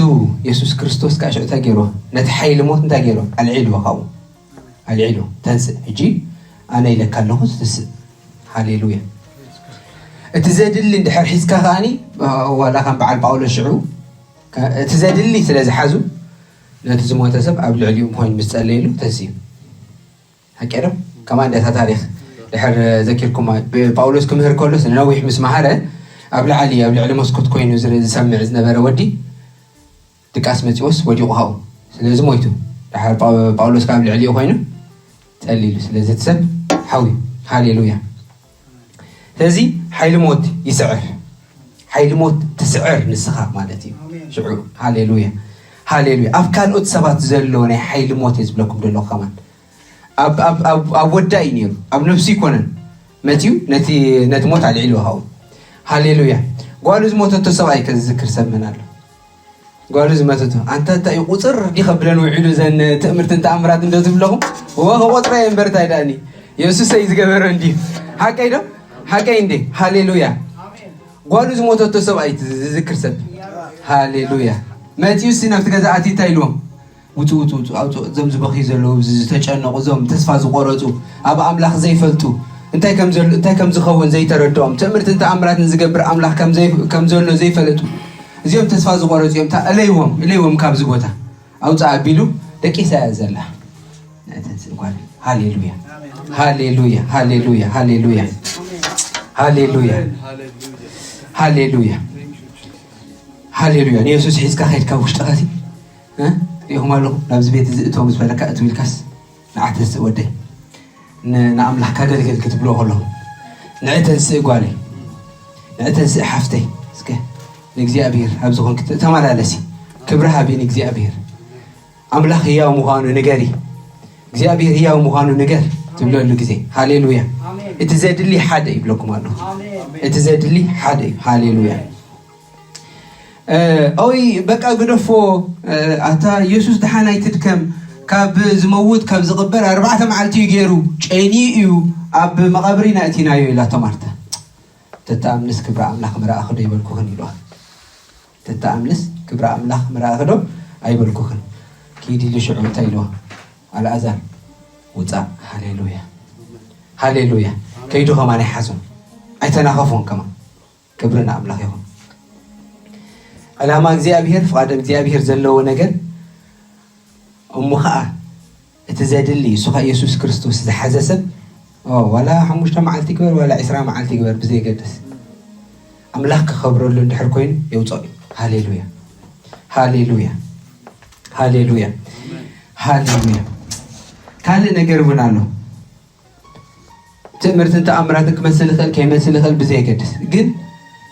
የሱስ ክርስቶስ ከኣ ሽዑ እንታይ ገይርዎ? ነቲ ሓይሊ ሞት እንታይ ገይርዎ? ኣልዒልዎ ካብኡ። ኣልዒልዎ። ተንስእ። ሕጂ ኣነ ኢለካ ኣለኹ፣ ትስእ። ሃሌሉያ። እቲ ዘድሊ እንድሕር ሒዝካ ከኣኒ፣ ዋላ ከም በዓል ጳውሎስ ሽዑ፣ ከ-፣ እቲ ዘድሊ ስለ ዝሓዙ፣ ነቲ ዝሞተ ሰብ ኣብ ልዕሊኡ ኮይኑ ምስ ጸለየሉ ተንስኡ። ሓቂ ዶ? ከማን ደታ ታሪኽ ድሕር ዘኪርኩማ፣ ብ-፣ ጳውሎስ ክምህር ከሎስ ንነዊሕ ምስ መሃረ፣ ኣብ ላዕሊ፣ ኣብ ልዕሊ መስኮት ኮይኑ ዝር-፣ ዝሰምዕ ዝነበረ ወዲ ድቃስ መጺኦስ ወዲቑ ካብኡ። ስለዚ ሞይቱ። ድሓር ጳው-፣ ጳውሎስ ካብ ልዕሊኡ ኮይኑ ጸሊሉ። ስለዚ እቲ ሰብ ሓዊ። ሃሌሉያ። ስለዚ ሓይሊ ሞት ይስዕር። ሓይሊ ሞት ትስዕር ንስኻ ማለት እዩ። ኣሜን። ሽዑ፣ ሃሌሉያ። ሃሌሉያ። ኣብ ካልኦት ሰባት ዘሎ ናይ ሓይሊ ሞት እየ ዝብለኩም ዘለኹ ከማን። ኣብ፣ ኣብ፣ ኣብ፣ ኣብ ወዳ እዩ ነይሩ። ኣብ ነፍሱ ይኮነን። መትዩ ነቲ፣ ነቲ ሞት ኣልዒልዎ ካብኡ። ሃሌሉያ። ጓሉ ዝሞተቶ ሰብኣይ ከ ዝዝክር ሰብ መን ኣሎ? ጓሉ ዝመተቶ። ኣንታ እንታይ እዩ ቁጽር ዲኸ ብለን ውዒሉ ዘን ትእምርትን ተኣምራት እንዶ ዝብለኹም? እወ፣ ከቆጽራ እየ እምበር እንታይ ደኣኒ? የሱሰይ ዝገበረ እንድዩ። ሓቀይ ዶ? ሓቀይ እንዴ? ሃሌሉያ። ጓሉ ዝሞተቶ ሰብኣይ ዝዝክር ሰብ። ሃሌሉያ። መጺኡሲ ናብቲ ገዛ ኣትዩ እንታይ ኢልዎም? "ውጹ፣ ውጹ፣ ውጹ፣ ኣውጹ፣ እዞም ዝበኽዩ ዘለዉ፣ እዚ ዝተጨነቑ፣ እዞም ተስፋ ዝቖረጹ፣ ኣብ ኣምላኽ ዘይፈልጡ፣ እንታይ ከም ዘሎ፣ እንታይ ከም ዝኸውን ዘይተረድኦም፣ ትእምርትን ተኣምራትን ዝገብር ኣምላኽ ከም ዘይ-፣ ከም ዘሎ ዘይፈለጡ፣ እዚኦም ተስፋ ዝቖረጹ እዮም። እታ እለይዎም፣ እለይዎም ካብዚ ቦታ፣ ኣውጽኣ" ቢሉ ደቂሳ እያ ዘላ። ናይተን ስእጓል። ሃሌሉያ። ሃሌሉያ። ሃሌሉያ። ሃሌሉያ። ሃሌሉያ። ሃሌሉያ። ሃሌሉያ። ንየሱስ ሒዝካ ከይድካ ውሽጥኻ ሲ፣ እ? ሪኢኹም ኣለኹም? ናብዚ ቤት እዚ እቶ ምስ በለካ እትው ኢልካስ፣ "ንዓ ተንስእ ወደይ፣ ን-፣ ንኣምላኽ ካገልግል" ክትብሎ ከለኹም፣ "ንዕ ተንስእ ጓለይ፣ ንዕ ተንስእ ሓፍተይ፣ እስከ ንእግዚኣብሔር ኣብዚ ኾንክ ተ-፣ ተመላለሲ፣ ክብሪ ሃቢ ንእግዚኣብሔር፣ ኣምላኽ ህያው ምዃኑ ንገሪ፣ እግዚኣብሔር ህያው ምዃኑ ንገር" ትብለሉ ግዜ፣ ሃሌሉያ። ኣሜን። እቲ ዘድሊ ሓደ ይብለኩም ኣለኹ። ኣሜን። እቲ ዘድሊ ሓደ እዩ። ሃሌሉያ። እ፣ ኦይ፣ በቃ ግደፎ፣ እ፣ ኣታ የሱስ ደሓን ኣይትድከም፣ ካብ ዝመውት፣ ካብ ዝቕበር ኣርባዕተ መዓልቲ እዩ ገይሩ፣ ጨንዩ እዩ፣ ኣብ መቓብር ኢና እቲናዮ ኢላቶ ማርታ። "ተተኣምንስ ክብሪ ኣምላኽ ምረኣኺ ዶ ኣይበልኩኽን?" ኢልዋ። "ተተኣምንስ ክብሪ ኣምላኽ ምረኣኺ ዶ ኣይበልኩኽን?" ኪድ ኢሉ ሽዑ እንታይ ኢልዋ? "ኣልኣዛር ውጻእ!" ሃሌሉያ። ሃሌሉያ። ከይዱ ከማን ኣይሓዞን። ኣይተናኸፎን ከማን። ክብሪ ንኣምላኽ ይኹን። ዕላማ እግዚኣብሔር፣ ፍቓድ እግዚኣብሔር ዘለዎ ነገር እሞ ኸዓ እቲ ዘድሊ እሱ ኸዓ የሱስ ክርስቶስ ዝሓዘ ሰብ ዋላ ሓሙሽተ መዓልቲ ይግበር ዋላ ዕስራ መዓልቲ ይግበር ብዘይገድስ ኣምላኽ ክኸብረሉ እንድሕር ኮይኑ የውፅኦ እዩ። ሃሌሉያ፣ ሃሌሉያ፣ ሃሌሉያ፣ ሃሌሉያ። ካልእ ነገር እውን ኣሎ። ትእምርትን ተኣምራትን ክመስል ይኽእል ከይመስል ይኽእል ብዘየገድስ ግን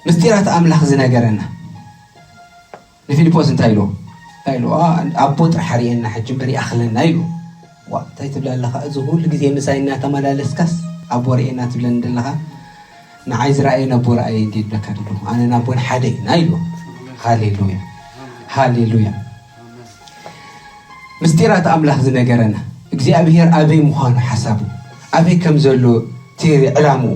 ምስጢራት ኣምላኽ ዝነገረና ንፊልጶስ እንታይ ኢልዎ? እንታይ ኢልዎ? ኣቦ ጥራሕ ርእየና ሕጂ እምበር ይኣኽለና ኢልዎ። ዋ እንታይ ትብል ኣለኻ? እዚ ኩሉ ግዜ ምሳይ እናተመላለስካስ ኣቦ ርእየና ትብለኒ ዘለኻ? ንዓይ ዝረኣየ ነቦ ረኣየ እንዲ ይብለካ ደሎ ኣነ ናቦን ሓደ ኢና ኢልዎ። ሃሌሉያ፣ ሃሌሉያ። ምስጢራት ኣምላኽ ዝነገረና እግዚኣብሔር ኣበይ ምዃኑ ሓሳቡ ኣበይ ከም ዘሎ እቲ ዕላምኡ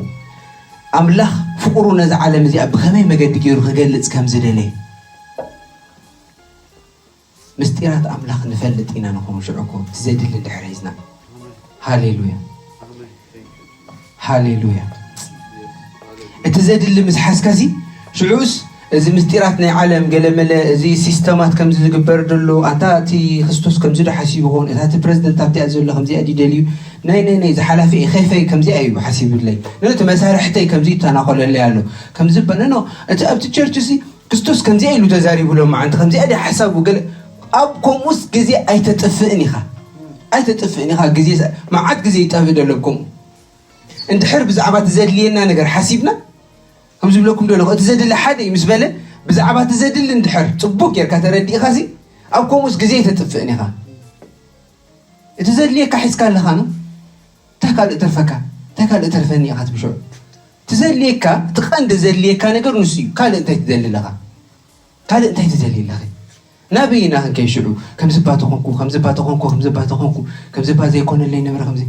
ኣምላኽ ፍቕሩ ነዚ ዓለም እዚኣ ብኸመይ መገዲ ገይሩ ክገልጽ ከም ዝደለየ ምስጢራት ኣምላኽ ንፈልጥ ኢና ንኾኑ ሽዑ እኮ እቲ ዘድሊ እንድሕር ሒዝና ሃሌሉያ ሃሌሉያ እቲ ዘድሊ ምስ ሓዝካሲ ሽዑስ እዚ ምስጢራት ናይ ዓለም ገለመለ እዚ ሲስተማት ከምዚ ዝግበር ዘሎ ኣንታ እቲ ክርስቶስ ከምዚ ዶ ሓሲቡ ኾን እታ እቲ ፕረዚደንት ኣብቲኣ ዘሎ ከምዚኣ ድዩ ደልዩ ናይ ናይ ናይ ዝሓላፊ ከይፈይ ከምዚኣ እዩ ሓሲብለይ ነቲ መሳርሕተይ ከምዚ ይተናኸለለይ ኣሎ ከምዚ በነኖ እቲ ኣብቲ ቸርች ሲ ክርስቶስ ከምዚኣ ኢሉ ተዛሪቡ ሎማዓንቲ ከምዚኣ ድያ ሓሳቡ ገለ ኣብ ከምኡስ ግዜ ኣይተጥፍእን ኢኻ ኣይተጥፍእን ኢኻ ግዜ መዓት ግዜ ይጠፍእ ደሎ ከምኡ እንድሕር ብዛዕባ እቲ ዘድልየና ነገር ሓሲብና ከም ዝብለኩም ደለኹ እቲ ዘድሊ ሓደ እዩ ምስ በለ ብዛዕባ እቲ ዘድሊ እንድሕር ፅቡቅ ጌርካ ተረዲእኻ ሲ ኣብ ከምኡስ ግዜ ኣይተጥፍእን ኢኻ እቲ ዘድልየካ ሒዝካ ኣለኻ ነው እንታይ ካልእ ተርፈካ እንታይ ካልእ ተርፈኒ ኢኻ ትብሽዑ እቲ ዘድልየካ እቲ ቀንዲ ዘድልየካ ነገር ንሱ እዩ ካልእ እንታይ ትደሊ ኣለኻ ካልእ እንታይ ትደሊ ኣለኺ ናበይ ኢና ክንከይ ሽዑ ከምዝባ ተኾንኩ ከምዝባ ተኾንኩ ከምዝባ ተኾንኩ ከምዝባ ዘይኮነለይ ነበረ ከምዚ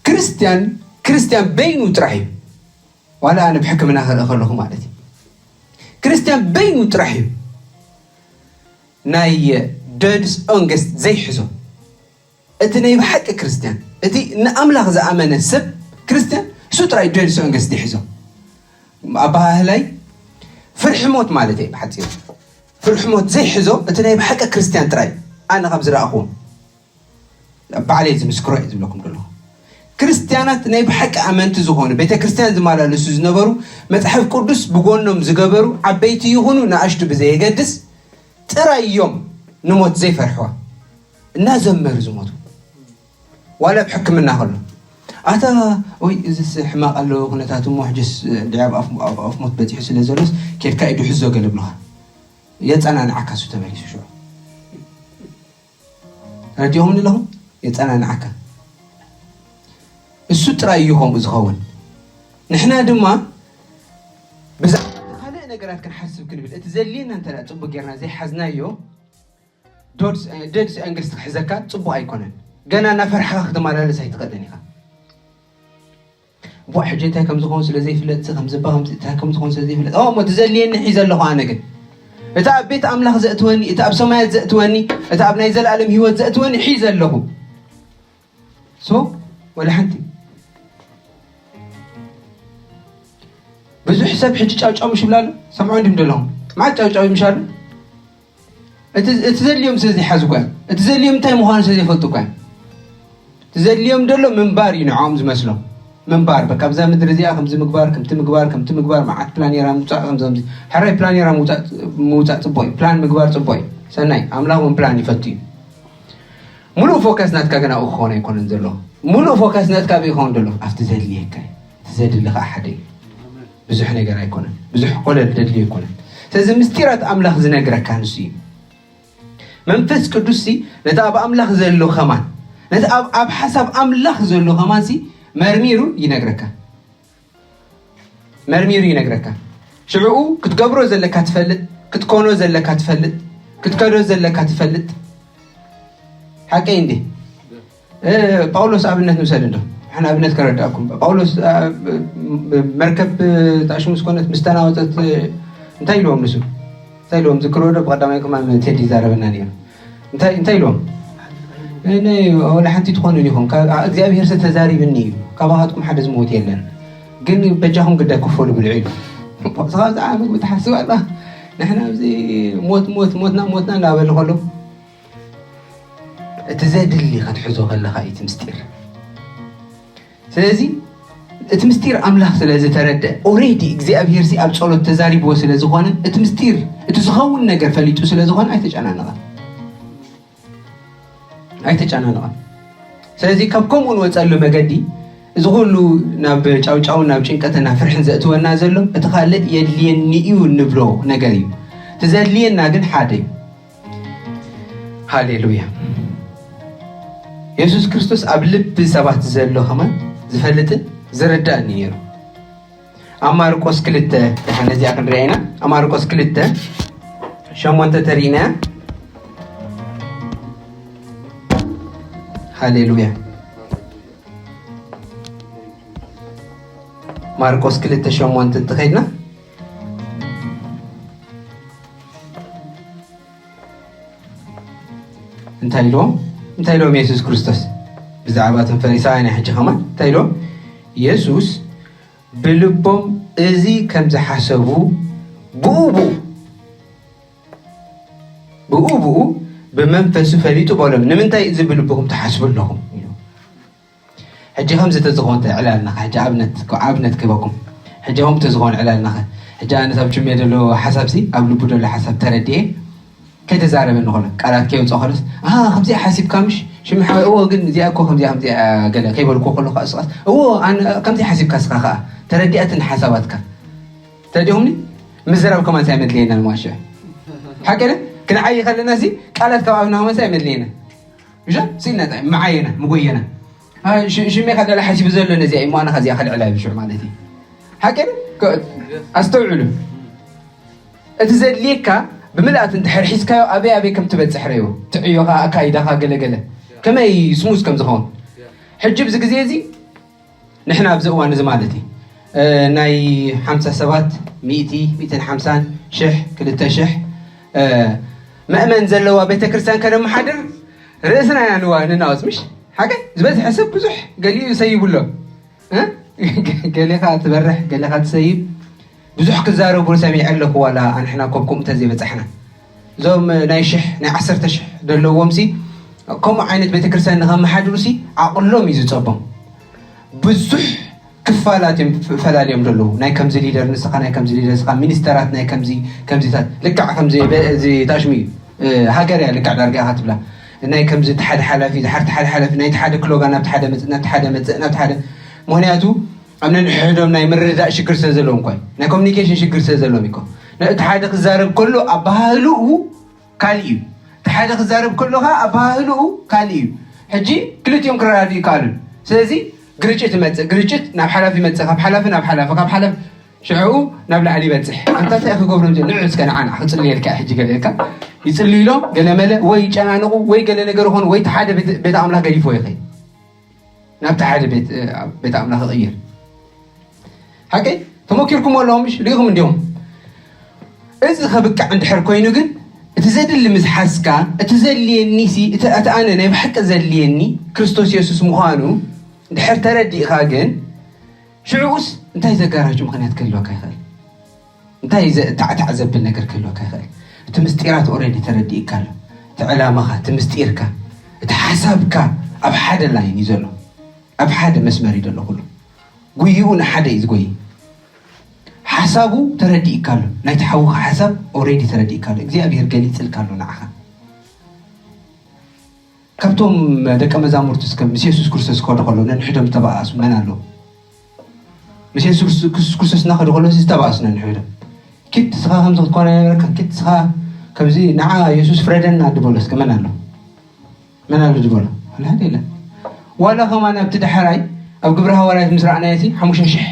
ክርስትያን ክርስትያን በይኑ ጥራሕ እዩ ዋላ ኣነ ብሕክምና ክርኢ ከለኹ ማለት እዩ ክርስትያን በይኑ ጥራሕ እዩ ናይ ደድስ ኦንገስት ዘይሕዞ እቲ ናይ ብሓቂ ክርስትያን እቲ ንኣምላኽ ዝኣመነ ሰብ ክርስትያን እሱ ጥራይ ደድስ ኦንገስት ይሕዞ ኣባሃህላይ ፍርሒ ሞት ማለት እዩ ብሓፂሩ ፍርሒ ሞት ዘይሕዞ እቲ ናይ ብሓቂ ክርስትያን ጥራይ ኣነ ካብ ዝረኣኹዎም ባዕለይ ዝምስክሮ እየ ዝብለኩም ዘለኹ ክርስትያናት ናይ ብሓቂ ኣመንቲ ዝኾኑ ቤተ ክርስትያን ዝመላለሱ ዝነበሩ መፅሓፍ ቅዱስ ብጎኖም ዝገበሩ ዓበይቲ ይኹኑ ንኣሽቱ ብዘየገድስ ጥራይ እዮም ንሞት ዘይፈርሕዋ እናዘመሩ ዝሞቱ ዋላ ኣብ ሕክምና ከሎ ኣታ ወይ እዚስ ሕማቕ ኣሎ ኩነታት እሞ ሕጅስ እንድዒ ኣብ ኣፍ ሞት በፂሑ ስለ ዘሎስ ኬድካ ኢዱ ሕዞ ገለ ብልኻ የፀናንዓካ እሱ ተመሊሱ ሽዑ ረዲኹም ኣለኹም የፀናንዓካ እሱ ጥራይ እዩ ከምኡ ዝኸውን ንሕና ድማ ብዛዕባ ካልእ ነገራት ክንሓስብ ክንብል እቲ ዘድልየና እንተ ፅቡቅ ጌርና ዘይሓዝናዮ ደድስ ኣንግልስ ክሕዘካ ፅቡቅ ኣይኮነን ገና እናፈርሓኻ ክትመላለስ ኣይትኽእልን ኢኻ እሞ ሕጂ እንታይ ከም ዝኾን ስለ ዘይፍለጥ ከምዝባ እንታይ ከም ዝኾን ስለ ዘይፍለጥ ኦ እሞ ትዘልየኒ ሒዘ ኣለኹ ኣነ ግን እቲ ኣብ ቤት ኣምላኽ ዘእትወኒ እቲ ኣብ ሰማያት ዘእትወኒ እቲ ኣብ ናይ ዘለኣለም ህይወት ዘእትወኒ ሒዘ ኣለኹ ሶ ወላ ሓንቲ ብዙሕ ሰብ ሕጂ ጫውጫው ምሽ ይብላ ኣሎ ሰምዖ እንዲም ደለኹም ማዓት ጫውጫው ይምሻሉ እቲ ዘድልዮም ስለ ዘይሓዙ እኳ እዮም እቲ ዘድልዮም እንታይ ምዃኑ ስለ ዘይፈልጡ እኳ እዮም እቲ ዘድልዮም ደሎ ምንባር እዩ ንዕኦም ዝመስሎም ምንባር በቃ ኣብዛ ምድሪ እዚኣ ከምዚ ምግባር ከምቲ ምግባር ከምቲ ምግባር መዓት ፕላን ራ ምውፃእ ከምዚ ከምዚ ሕራይ ፕላን ራ ምውፃእ ምውፃእ ፅቡቅ እዩ ፕላን ምግባር ፅቡቅ እዩ ሰናይ ኣምላኽ እውን ፕላን ይፈቱ እዩ ሙሉእ ፎከስ ናትካ ግን ኣብኡ ክኾን ኣይኮነን ዘሎ ሙሉእ ፎከስ ናትካ ኣብኡ ይኸውን ዘሎ ኣብቲ ዘድልየካ እዩ እቲ ዘድሊ ከዓ ሓደ እዩ ብዙሕ ነገር ኣይኮነን ብዙሕ ኮለል ደድልዮ ኣይኮነን ስለዚ ምስጢራት ኣምላኽ ዝነግረካ ንሱ እዩ መንፈስ ቅዱስ ሲ ነቲ ኣብ ኣምላኽ ዘሎ ኸማን ነቲ ኣብ ኣብ ሓሳብ ኣምላኽ ዘሎ ኸማን ሲ መርሚሩ ይነግረካ መርሚሩ ይነግረካ ሽዕኡ ክትገብሮ ዘለካ ትፈልጥ ክትኮኖ ዘለካ ትፈልጥ ክትከዶ ዘለካ ትፈልጥ ሓቀይ እንዴ ጳውሎስ ኣብነት ንውሰድ እንዶ ሓን ኣብነት ከረዳእኩም ጳውሎስ መርከብ ታሽሙ ስኮነት ምስ ተናወጠት እንታይ ኢልዎም ንሱ እንታይ ኢልዎም ዝክርዎ ዶ ብቀዳማይ ከማን ቴዲ ይዛረበና ነይሩ እንታይ እንታይ ኢልዎም ወላ ሓንቲ ትኾኑ ኢኹም እግዚኣብሔር ዝተዛሪብኒ እዩ ካባኻትኩም ሓደ ዝመውት የለን ግን በጃኹም ግዳይ ክፈሉ ብልዑ ኢሉ ስኻ ብዛዕባ ምግቢ ትሓስብ ኣላ። ንሕና ኣብዚ ሞት፣ ሞት፣ ሞትና፣ ሞትና እናበሉ ከለዉ፣ እቲ ዘድሊ ክትሕዞ ከለኻ እዩ እቲ ምስጢር። ስለዚ እቲ ምስጢር ኣምላኽ ስለ ዝተረድአ፣ ኦሬዲ እግዚኣብሔር ሲ ኣብ ጸሎት ተዛሪብዎ ስለ ዝኾነ፣ እቲ ምስጢር፣ እቲ ዝኸውን ነገር ፈሊጡ ስለ ዝኾነ ኣይተጨናነቐን። ኣይተጨናነቐን። ስለዚ ካብ ከምኡ ንወጸሉ መገዲ፣ እዚ ኩሉ ናብ ጫውጫውን ናብ ጭንቀትን ናብ ፍርሕን ዘእትወና ዘሎ፣ እቲ ካልእ የድልየኒ እዩ እንብሎ ነገር እዩ። እቲ ዘድልየና ግን ሓደ እዩ። ሃሌሉያ። የሱስ ክርስቶስ ኣብ ልቢ ሰባት ዘሎ ከማን ዝፈልጥን ዝርዳእን እዩ ነይሩ። ኣብ ማርቆስ ክልተ፣ ደሓን ነዚኣ ክንሪኣ ኢና። ኣብ ማርቆስ ክልተ ሸሞንተ ተሪእናያ። ሃሌሉያ። ማርቆስ ክልተ ሸሞንተ እንተኸይድና፣ እንታይ ኢልዎም? እንታይ ኢልዎም የሱስ ክርስቶስ ብዛዕባ እቶም ፈሪሳውያን? ሕጂ ከማን እንታይ ኢልዎም? የሱስ ብልቦም እዚ ከም ዝሓሰቡ ብኡ ብኡ፣ ብኡ ብኡ ብመንፈሱ ፈሊጡ በሎም። ንምንታይ እዚ ብልብኹም ትሓስቡ ኣለኹም? ኢሉ። ሕጂ ከምዚ ተዝኾን ዕላልናኸ፣ ሕጂ ኣብነት፣ ኣብነት ክበኩም። ሕጂ ከምኡ ተዝኾን ዕላልናኸ፣ ሕጂ ኣነስ ኣብ ችሜ ዘሎ ሓሳብሲ፣ ኣብ ልቡ ዘሎ ሓሳብ ተረዲኤ፣ ከይተዛረበ ንኾሎ፣ ቃላት ከየውፅኦ ከሎስ፣ "ኣሃ፣ ከምዚኣ ሓሲብካ ምሽ? ሽሚ ሓወይ፣ እዎ፣ ግን እዚኣ እኮ ከምዚኣ፣ ከምዚኣ ገለ" ከይበልኩ ከሎ፣ ከኣ እስኻስ፣ "እዎ፣ ኣነ፣ ከምዚኣ ሓሲብካ እስኻ ከኣ፣ ተረዲኣትኒ ሓሳባትካ." ተረዲኹምኒ? ምዝራብ ከማን ሳይ መድልየና ንማሸ። ሓቂ ደ? ክንዓይ ከለና ሲ፣ ቃላት ካብ ኣብና ከማን ሳይ መድልየና። ምሻ? ስኢልና ጣ-፣ መዓየና፣ ምጎየና። አ፣ ሽ-፣ ሽሜ ከኣ ገለ ሓሲቡ ዘሎ ነዚኣ፣ እሞ ኣነ ከዚኣ ከልዕላ ብሽዑ ማለት እዩ። ሓቂ ደ? ከ-፣ ኣስተውዕሉ። እቲ ዘድልየካ ብምልኣት እንድሕር ሒዝካዮ፣ ኣበይ ኣበይ ከም ትበጽሕ ረእዮ። ትዕዮኻ፣ ኣካይዳኻ፣ ገለ ገለ። ከመይ ስሙዝ ከም ዝኸውን። ሕጂ ኣብዚ ግዜ እዚ፣ ንሕና ኣብዚ እዋን እዚ ማለት እዩ፣ እ፣ ናይ ሓምሳ ሰባት፣ ሚእቲ፣ ሚእትን ሓምሳን፣ ሽሕ፣ ክልተ ሽሕ፣ እ፣ መእመን ዘለዋ ቤተ ክርስቲያን ከነመሓድር ርእስና ኢና ንዋ-፣ ንናወጽ፣ ምሽ? ሓቂ? ዝበዝሐ ሰብ ብዙሕ ገሊኡ ይሰይቡ ኣሎ። እ? ገሌኻ ትበርሕ፣ ገሌኻ ትሰይብ። ብዙሕ ክዛረቡ ሰሚዐ ኣለኹ፣ ዋላ ኣንሕና ኮብ ከምኡ ተዘይበጻሕና። እዞም ናይ ሽሕ፣ ናይ ዓሰርተ ሽሕ ዘለዎም ሲ፣ ከምኡ ዓይነት ቤተክርስትያን ንኸመሓድሩ ሲ፣ ዓቕሎም እዩ ዝጸቦም። ብዙሕ ክፋላት እዮም ፍ-፣ ፈላልዮም ዘለዉ። ናይ ከምዚ ሊደር ንስኻ፣ ናይ ከምዚ ሊደር ንስኻ፣ ሚኒስተራት ናይ ከምዚ፣ ከምዚታት፣ ልክዕ ከምዚ በ-፣ እዚ ታሽሙ እዩ። እ፣ ሃገር እያ ልክዕ ዳርጋ ኢኻ ትብላ። ናይ ከምዚ እቲ ሓደ ሓላፊ፣ ድሓር እቲ ሓደ ሓላፊ፣ ናይቲ ሓደ ክሎጋ ናብቲ ሓደ መጽእ፣ ናብቲ ሓደ መጽእ፣ ናብቲ ሓደ። ምኽንያቱ ኣብ ነንሕድሕዶም ናይ ምርድዳእ ሽግር ስለ ዘለዎም እኮ እዩ። ናይ ኮሚኒኬሽን ሽግር ስለ ዘለዎም እዩ እኮ። ነ-፣ እቲ ሓደ ክዛረብ ከሎ ኣበሃህልኡ ካልእ እዩ። እቲ ሓደ ክዛረብ ከሎ ኸዓ ኣበሃህልኡ ካልእ እዩ። ሕጂ ክልቲኦም ክረዳድኡ ይከኣሉ። ስለዚ ግርጭት ይመጽእ፣ ግርጭት ናብ ሓላፊ ይመጽእ፣ ካብ ሓላፊ ናብ ሓላፊ፣ ካብ ሓላፊ ሽዕኡ ናብ ላዕሊ ይበጽሕ። ኣንታ እንታይ ክገብሮም ዘ-፣ ንዑ እስከ ንዓ፣ ንዓ ክጽልየልካ ሕጂ ገለ ኢልካ ይጽልዩ ኢሎም ገለ መለ ወይ ይጨናንቑ ወይ ገለ ነገር ይኾኑ ወይ እቲ ሓደ ቤት፣ ቤት ኣምላኽ ገዲፎ ይኸይድ። ናብቲ ሓደ ቤት፣ እ፣ ቤት ኣምላኽ ይቕይር። ሓቀይ ተመኪርኩም ኣለኹም፣ ምሽ ርኢኹም እንዲኹም። እዚ ከብቅዕ እንድሕር ኮይኑ ግን፣ እቲ ዘድሊ ምስ ሓዝካ፣ እቲ ዘድልየኒ ሲ፣ እቲ፣ እቲ ኣነ ናይ ብሓቂ ዘድልየኒ ክርስቶስ የሱስ ምዃኑ እንድሕር ተረዲእካ ግን፣ ሽዑኡስ እንታይ ዘጋራጩ ምኽንያት ክህልወካ ይኽእል? እንታይ ዘ-፣ ታዕታዕ ዘብል ነገር ክህልወካ ይኽእል? እቲ ምስጢራት ኦልሬዲ ተረዲእካ ኣሎ። እቲ ዕላማኻ፣ እቲ ምስጢርካ፣ እቲ ሓሳብካ ኣብ ሓደ ላይን እዩ ዘሎ። ኣብ ሓደ መስመር እዩ ዘሎ ኩሉ። ጉይኡ ንሓደ እዩ ዝጎይ። ሓሳቡ ተረዲእካ ኣሎ። ናይቲ ሓውኻ ሓሳብ ኦልሬዲ ተረዲእካ ኣሎ። እግዚኣብሔር ገሊጽልካ ኣሎ ንዓኻ። ካብቶም ደቀ መዛሙርቱ እስከ ምስ የሱስ ክርስቶስ ክኸዱ ከለዉ ነንሕዶም ዝተባኣሱ መን ኣለዉ? ምስ የሱስ ክርስቶስ እናኸዱ ከለዉ ዝተባኣሱ ነንሕዶም። ኪድ ስኻ ከምዚ ክትኮን ኣይነበረካን፣ ኪድ ስኻ ከምዚ ንዓ የሱስ ፍረደና ድበሎ እስከ መን ኣሎ? መን ኣሎ ድበሎ? ወላ ሓደ የለን። ዋላ ከማን ኣብቲ ዳሕራይ ኣብ ግብረ ሃዋርያት ምስ ረኣናዮ እቲ ሓሙሽተ ሽሕ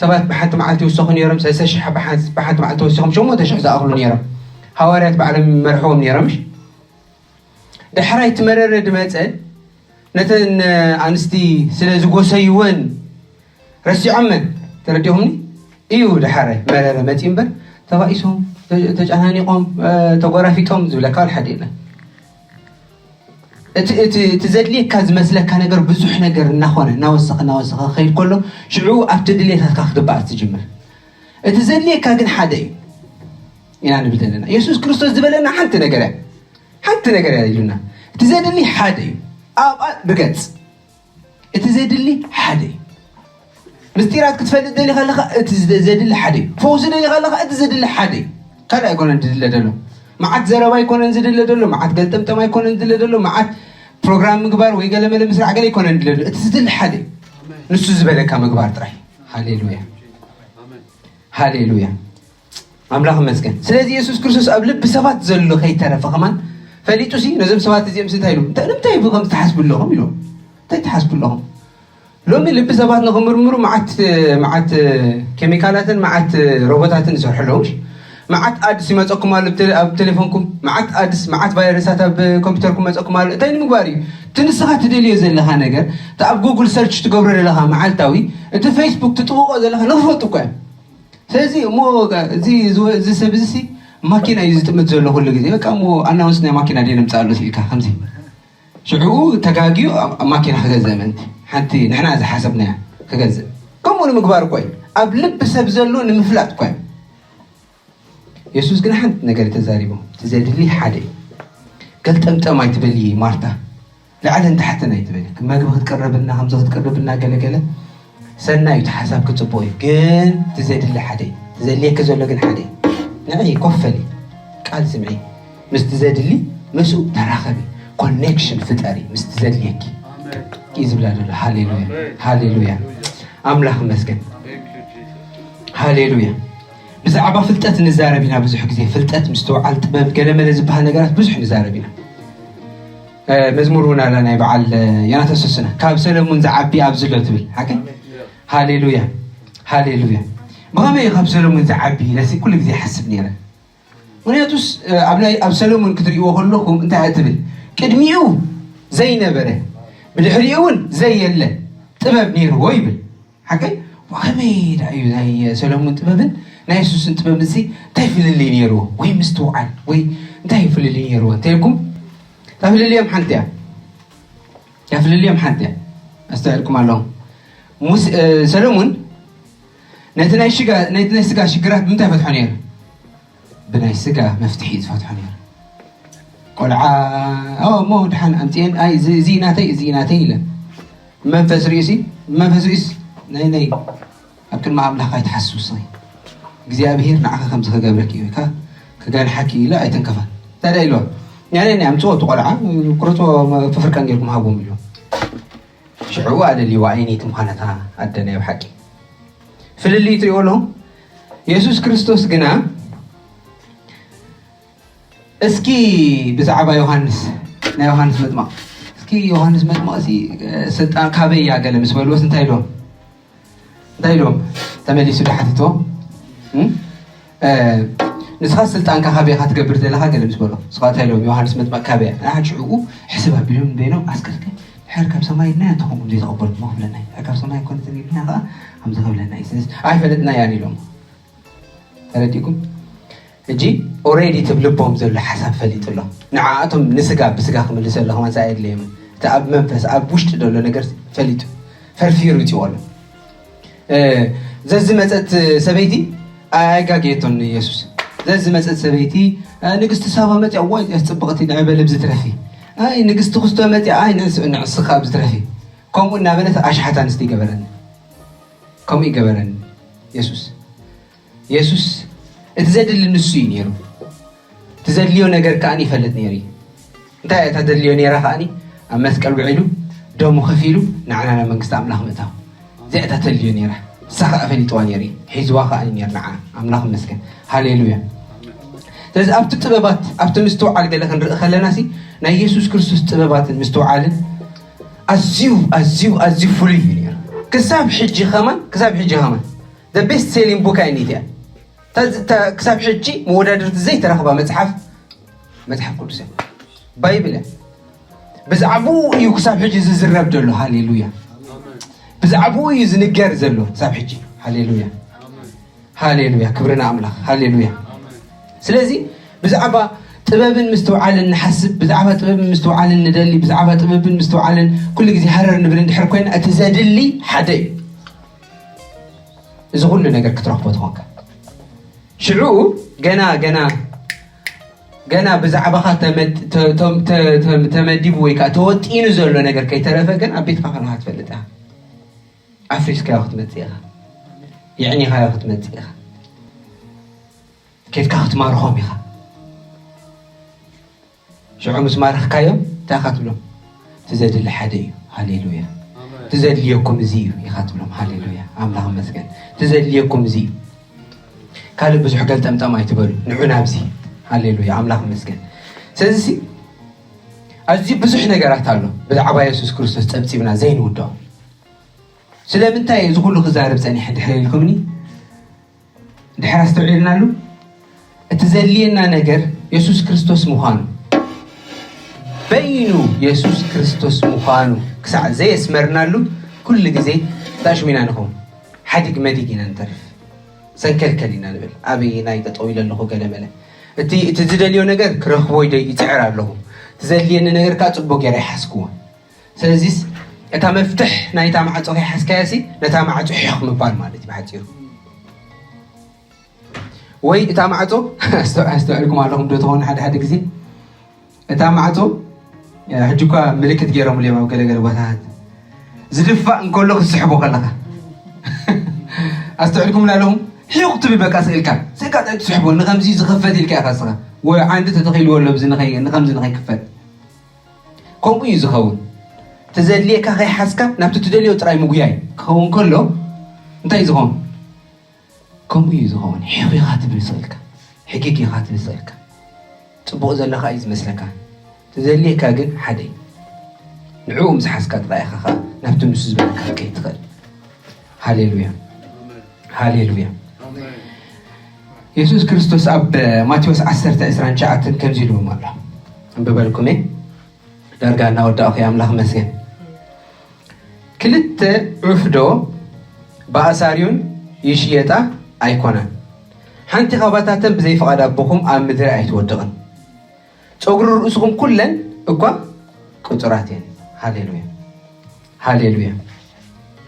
ሰባት ብሓንቲ መዓልቲ ይውሰኹ ነይሮም፣ ሰለስተ ሽሕ ብሓ-፣ ብሓንቲ መዓልቲ ተወሲኾም ሸሞንተ ሽሕ ዝኣኽሉ ነይሮም። ሃዋርያት ባዕሎም ይመርሕዎም ነይሮም። እሺ? ዳሕራይ እቲ መረረ ድመጸ ነተን ኣንስቲ ስለ ዝጎሰይወን ረሲዖመን። ተረዲኹምኒ? እዩ ዳሕራይ መረረ መጺኡ እምበር ተባኢሶም፣ ተ-፣ ተጨናኒቖም፣ እ፣ ተጎራፊጦም ዝብለካ ወላ ሓደ የለን። እቲ፣ እቲ፣ እቲ ዘድልየካ ዝመስለካ ነገር ብዙሕ ነገር እናኾነ፣ እናወሰኸ፣ እናወሰኸ ክኸይድ ከሎ፣ ሽዑ ኣብቲ ድሌታትካ ክትበኣስ ትጅምር። እቲ ዘድልየካ ግን ሓደ እዩ ኢና ንብል ዘለና። የሱስ ክርስቶስ ዝበለና ሓንቲ ነገር እያ፣ ሓንቲ ነገር እያ ኢሉና። እቲ ዘድሊ ሓደ እዩ። ኣብኣ ብገጽ እቲ ዘድሊ ሓደ እዩ። ምስጢራት ክትፈልጥ ደሊኻ ኣለኻ፣ እቲ ዘ- ዘድሊ ሓደ እዩ። ፈውሲ ደሊኻ ኣለኻ፣ እቲ ዘድሊ ሓደ እዩ። ካልእ ኣይኮነን ዝድለ ዘሎ። መዓት ዘረባ ኣይኮነን ዝድለ ዘሎ፣ መዓት ገልጠምጠም ኣይኮነን ዝድለ ዘሎ፣ መዓት ፕሮግራም ምግባር ወይ ገለመለ ምስራዕ ገለ ኣይኮነን ዝድለ ዘሎ። እቲ ዝድሊ ሓደ እዩ። ንሱ ዝበለካ ምግባር ጥራይ። ሃሌሉያ፣ ሃሌሉያ። ኣምላኽ ይመስገን። ስለዚ የሱስ ክርስቶስ ኣብ ልቢ ሰባት ዘሎ ከይተረፈ ከማን ፈሊጡ ሲ ነዞም ሰባት እዚኦም ሲ እንታይ ኢሉ? እንታይ ንምንታይ ኢኹም ከምዚ ትሓስቡ ኣለኹም ኢሎም። እንታይ ትሓስቡ ኣለኹም? ሎሚ ልቢ ሰባት ንኽምርምሩ መዓት መዓት ኬሚካላትን መዓት ሮቦታትን ይሰርሑ ኣለዉ። መዓት ኣድስ ይመፀኩም ኣሎ ኣብ ቴሌ- ኣብ ቴሌፎንኩም፣ መዓት ኣድስ መዓት ቫይረሳት ኣብ ኮምፒውተርኩም መፀኩም ኣሎ። እንታይ ንምግባር እዩ? እቲ ንስኻ ትደልዮ ዘለኻ ነገር፣ እቲ ኣብ ጉግል ሰርች ትገብሮ ዘለኻ መዓልታዊ፣ እቲ ፌስቡክ ትጥውቆ ዘለኻ ንኽፈልጡ እኮ እዮም። ስለዚ እሞ እዚ ዝወ- እዚ ሰብ እዚ ሲ ማኪና እዩ ዝጥምት ዘሎ ኩሉ ግዜ። በቃ እሞ ኣናውንስ ናይ ማኪና ድየ ነምፅኣሉ ኢልካ ከምዚ ሽዑ ተጋግዩ ኣብ ኣብ ማኪና ክገዝእ ምእንቲ ሓንቲ ንሕና ዝሓሰብናያ ክገዝእ። ከምኡ ንምግባር እኮ እዩ። ኣብ ልቢ ሰብ ዘሎ ንምፍላጥ እኮ እዩ። የሱስ ግን ሓንቲ ነገር ተዛሪቡ፣ እቲ ዘድሊ ሓደ እዩ። ገልጠምጠም ኣይትበሊ ማርታ፣ ላዕልን ታሕትን ኣይትበሊ። መግቢ ክትቅርብና ከምዚ ክትቅርብና ገለገለ ሰናይ እዩ፣ እቲ ሓሳብ ክፅቡቕ እዩ። ግን እቲ ዘድሊ ሓደ እዩ። እቲ ዘድልየኪ ዘሎ ግን ሓደ እዩ። ንዒ ኮፍ በሊ፣ ቃል ስምዒ፣ ምስቲ ዘድሊ ምስኡ ተራኸቢ፣ ኮኔክሽን ፍጠሪ ምስቲ ዘድልየኪ እዩ ዝብላ ዘሎ። ሃሌሉያ፣ ሃሌሉያ፣ ኣምላኽ ይመስገን። ሃሌሉያ። ብዛዕባ ፍልጠት ንዛረብ ኢና ብዙሕ ግዜ። ፍልጠት፣ ምስትውዓል፣ ጥበብ፣ ገለመለ ዝበሃል ነገራት ብዙሕ ንዛረብ ኢና። መዝሙር እውን ኣላ ናይ በዓል ዮናታን ሶስና፣ ካብ ሰለሙን ዝዓቢ ኣብዚ ኣሎ ትብል ሓቂ። ሃሌሉያ፣ ሃሌሉያ። ብኸመይ እዩ ካብ ሰለሙን ዝዓቢ ኢለሲ ኩሉ ግዜ ይሓስብ ነይረ። ምክንያቱስ ኣብ ናይ ኣብ ሰለሙን ክትርእይዎ ከለኹም እንታይ እያ ትብል? ቅድሚኡ ዘይነበረ፣ ብድሕሪኡ እውን ዘየለ ጥበብ ነይርዎ ይብል። ሓቀይ? ከመይ ደኣ እዩ ናይ ሰለሙን ጥበብን ናይ የሱስን ጥበብ እዚ እንታይ ፍልልይ ነይርዎ? ወይ ምስትውዓል ወይ እንታይ ፍልልይ ነይርዎ እንተልኩም፣ እታ ፍልልዮም ሓንቲ እያ። እታ ፍልልዮም ሓንቲ እያ። ኣስተውዕልኩም ኣለኹም። ሙስ- እ፣ ሰለሙን ነቲ ናይ ሽጋ- ነቲ ናይ ስጋ ሽግራት ብምንታይ ፈትሖ ነይሩ? ብናይ ስጋ መፍትሒ እዩ ዝፈትሖ ነይሩ። ቆልዓ ኦ እሞ ድሓን ኣምፅኤን ኣይ እዚ እዚ ናተይ እዚ ናተይ ኢለ መንፈስ ርእሲ መንፈስ ርእስ ናይ ናይ ኣብ ቅድሚ ኣምላኽ ኣይትሓስብ ስኺ እግዚኣብሔር ንዓኻ ከምዚ ክገብረኪ እዩ ኢልካ ክገንሓኪ ኢለ ኣይተንከፋን። እንታይ ደኣ ኢልዋ? ናይ ናይ ኣምፅኦ እቲ ቆልዓ ቁረፅዎ ፍፍርቀን ጌርኩም ሃቦም ኢልዋ። ሽዑ ኣለልዋ ኣይነይቲ ምዃነታ ኣደ ናይ ብሓቂ ፍልልይ ትሪእዎ ኣለኹም። የሱስ ክርስቶስ ግና እስኪ ብዛዕባ ዮሃንስ ናይ ዮሃንስ መጥማቕ እስኪ ዮሃንስ መጥማቕ ሲ ስልጣን ካበይ እያ ገለ ምስ በልዎስ እንታይ ኢሎም እንታይ ኢሎም ተመሊሱ ዶ ሓቲትዎም? ንስኻ ስልጣንካ ካበይ ኢኻ ትገብር ዘለኻ ገለ ምስ በሎ ንስኻ እንታይ ኢሎም ዮሃንስ መጥማቕ ካበይ እያ? ሽዕኡ ሕስብ ኣቢሎም በይኖም ኣስከስከ ድሕር ካብ ሰማይ ኢልና እንተኾምኡ ዘይተቐበልኩሞ ክብለና እዩ ድሕር ካብ ሰማይ ኮነ ተቢልና ከዓ ከምዚ ክብለና እዩ ስለዚ ኣይፈለጥና እያን ኢሎም ተረዲእኩም ሕጂ ኦሬዲ እቲ ኣብ ልቦም ዘሎ ሓሳብ ፈሊጡ ኣሎ ንዓኣቶም ንስጋ ብስጋ ክምልሰሉ ከማን ኣየድለዮም እቲ ኣብ መንፈስ ኣብ ውሽጢ ዘሎ ነገር ፈሊጡ ፈርፊሩ ይፅዎ ኣሎ ዘዝመፀት ሰበይቲ ኣይጋግየቶን የሱስ ዘዝመፀት ሰበይቲ ንግስቲ ሳባ መፅያ ዋይ ፅብቕቲ ንዕበ ልብ ዝትረፊ ኣይ ንግስቲ ክስቶ መፅያ ኣይ ንዕስኻ ኣብ ዝትረፊ ከምኡ እናበለት ኣሽሓት ኣንስቲ ይገበረኒ ከምኡ ይገበረኒ የሱስ የሱስ እቲ ዘድሊ ንሱ እዩ ነይሩ እቲ ዘድልዮ ነገር ከኣ ይፈልጥ ነይሩ እዩ እንታይ እታ ዘድልዮ ነይራ ከኣ ኣብ መስቀል ውዒሉ ደሙ ከፊሉ ንዓና ናብ መንግስቲ ኣምላኽ ምእታው እዚኣ እታ ተድልዮ ነይራ እሳ ከኣ ፈሊጥዋ ነይሩ እዩ ሒዝዋ ከኣ ነይር ንዓ ኣምላኽ መስገን ሃሌሉያ ስለዚ ኣብቲ ጥበባት ኣብቲ ምስትውዓል ገለ ክንርኢ ከለና ሲ ናይ የሱስ ክርስቶስ ጥበባትን ምስትውዓልን ኣዝዩ ኣዝዩ ኣዝዩ ፍሉይ እዩ ነይሩ ክሳብ ሕጂ ከማን ክሳብ ሕጂ ከማን the best selling book ኣይኒት እያ ክሳብ ሕጂ መወዳድርቲ ዘይተረኽባ መፅሓፍ መፅሓፍ ቅዱስ እያ ባይብል እያ ብዛዕባኡ እዩ ክሳብ ሕጂ ዝዝረብ ዘሎ ሃሌሉያ ብዛዕባኡ እዩ ዝንገር ዘሎ ክሳብ ሕጂ ሃሌሉያ ሃሌሉያ ክብሪ ንኣምላኽ ሃሌሉያ ስለዚ ብዛዕባ ጥበብን ምስትውዓልን ንሓስብ ብዛዕባ ጥበብን ምስትውዓልን ንደሊ ብዛዕባ ጥበብን ምስትውዓልን ኩሉ ግዜ ሃረር ንብል እንድሕር ኮይና እቲ ዘድሊ ሓደ እዩ እዚ ኩሉ ነገር ክትረኽቦ ትኾንካ ሽዑ ገና ገና ገና ብዛዕባኻ ተመድ- ተ- ተ- ተ- ተ- ተመዲቡ ወይ ከዓ ተወጢኑ ዘሎ ነገር ከይተረፈ ግን ኣብ ቤትካ ከለኻ ትፈልጥ ኢኻ። ኣፍሪስካዮ ክትመፅእ ኢኻ። የዕኒኻዮ ክትመፅእ ኢኻ። ኬድካ ክትማርኾም ኢኻ። ሽዑ ምስ ማረኽካዮም እንታይ ኢኻ ትብሎም? ትዘድሊ ሓደ እዩ። ሃሌሉያ። ትዘድልየኩም እዚ እዩ ኢኻ ትብሎም። ሃሌሉያ። ኣምላኽ መስገን። ትዘድልየኩም እዚ እዩ። ካልእ ብዙሕ ገልጠምጠም ኣይትበሉ። ንዑ ናብዚ። ሃሌሉያ። ኣምላኽ መስገን። ስለዚ ኣዝዩ ብዙሕ ነገራት ኣሎ ብዛዕባ የሱስ ክርስቶስ ጸብጺብና ዘይንውድኦ። ስለምንታይ እዚ ኩሉ ክዛረብ ጸኒሐ ድሕር ኢልኩምኒ? ድሕር ኣስተውዒልናሉ? እቲ ዘድልየና ነገር የሱስ ክርስቶስ ምዃኑ፣ በይኑ የሱስ ክርስቶስ ምዃኑ ክሳዕ ዘየስመርናሉ ኩሉ ግዜ ታሽሚና ንኸውን። ሓዲግ መዲግ ኢና ንተርፍ። ሰንከልከል ኢና ንብል። ኣበይ ናይ ጠጠው ኢለ ኣለኹ ገለ መለ። እቲ እቲ ዝደልዮ ነገር ክረኽቦ ይደ- ይጽዕር ኣለኹ። እቲ ዘድልየኒ ነገር ከዓ ጽቡቅ ገይረ ይሓስክዎ። ስለዚስ እታ መፍትሕ ናይታ ማዕጾ ከይሓዝካያ ሲ ነታ ማዕጾ ሒኽ ምባል ማለት እዩ ብሓጺሩ። ወይ እታ ማዕጾ ኣስተውዕልኩም ኣለኹም ዶ ትኾኑ ሓደ ሓደ ግዜ እታ ማዕጾ ሕጂ እኳ ምልክት ገይሮምሉ እዮም ኣብ ገለገለ ቦታታት ዝድፋእ እንከሎ ክትስሕቦ ከለኻ ኣስተውዕልኩም ኣለኹም ሒቕ ትብል በቃ ስእልካ ስእልካ ትስሕቦ ንከምዚ ዝኸፈት ኢልካ ኢኻ ስኻ ወይ ዓንዲ ተተኺልዎ ኣሎ ንኸምዚ ንኸይክፈት ከምኡ እዩ ዝኸውን። ተዘድልየካ ከይሓዝካ ናብቲ ትደልዮ ጥራይ ምጉያይ ክኸውን ከሎ እንታይ እዩ ዝኸውን? ከምኡ እዩ ዝኸውን። ሒኽ ኢኻ ትብል ስእልካ፣ ሕጊግ ኢኻ ትብል ስእልካ፣ ጽቡቕ ዘለኻ እዩ ዝመስለካ። ተዘድልየካ ግን ሓደ እዩ። ንዕኡ ምስ ሓዝካ ጥራይ ኢኻ ኸኣ ናብቲ ንሱ ዝበለካ ክትከይድ ትኽእል። ሃሌሉያ ሃሌሉያ። የሱስ ክርስቶስ ኣብ ማቴዎስ ዓሰርተ ዕስራን ትሽዓተን ከምዚ ኢልዎም ኣሎ። ኣንብበልኩም እየ። ዳርጋ እናወዳእኹ እየ። ኣምላኽ መስገን። ክልተ ዑፍ ዶ ብኣሳርዮን ይሽየጣ ኣይኮናን? ሓንቲ ኻባታተን ብዘይ ፍቓድ ኣቦኹም ኣብ ምድሪ ኣይትወድቕን። ጸጉሪ ርእስኹም ኩለን እኳ ቅጹራት እየን። ሃሌሉያ ሃሌሉያ።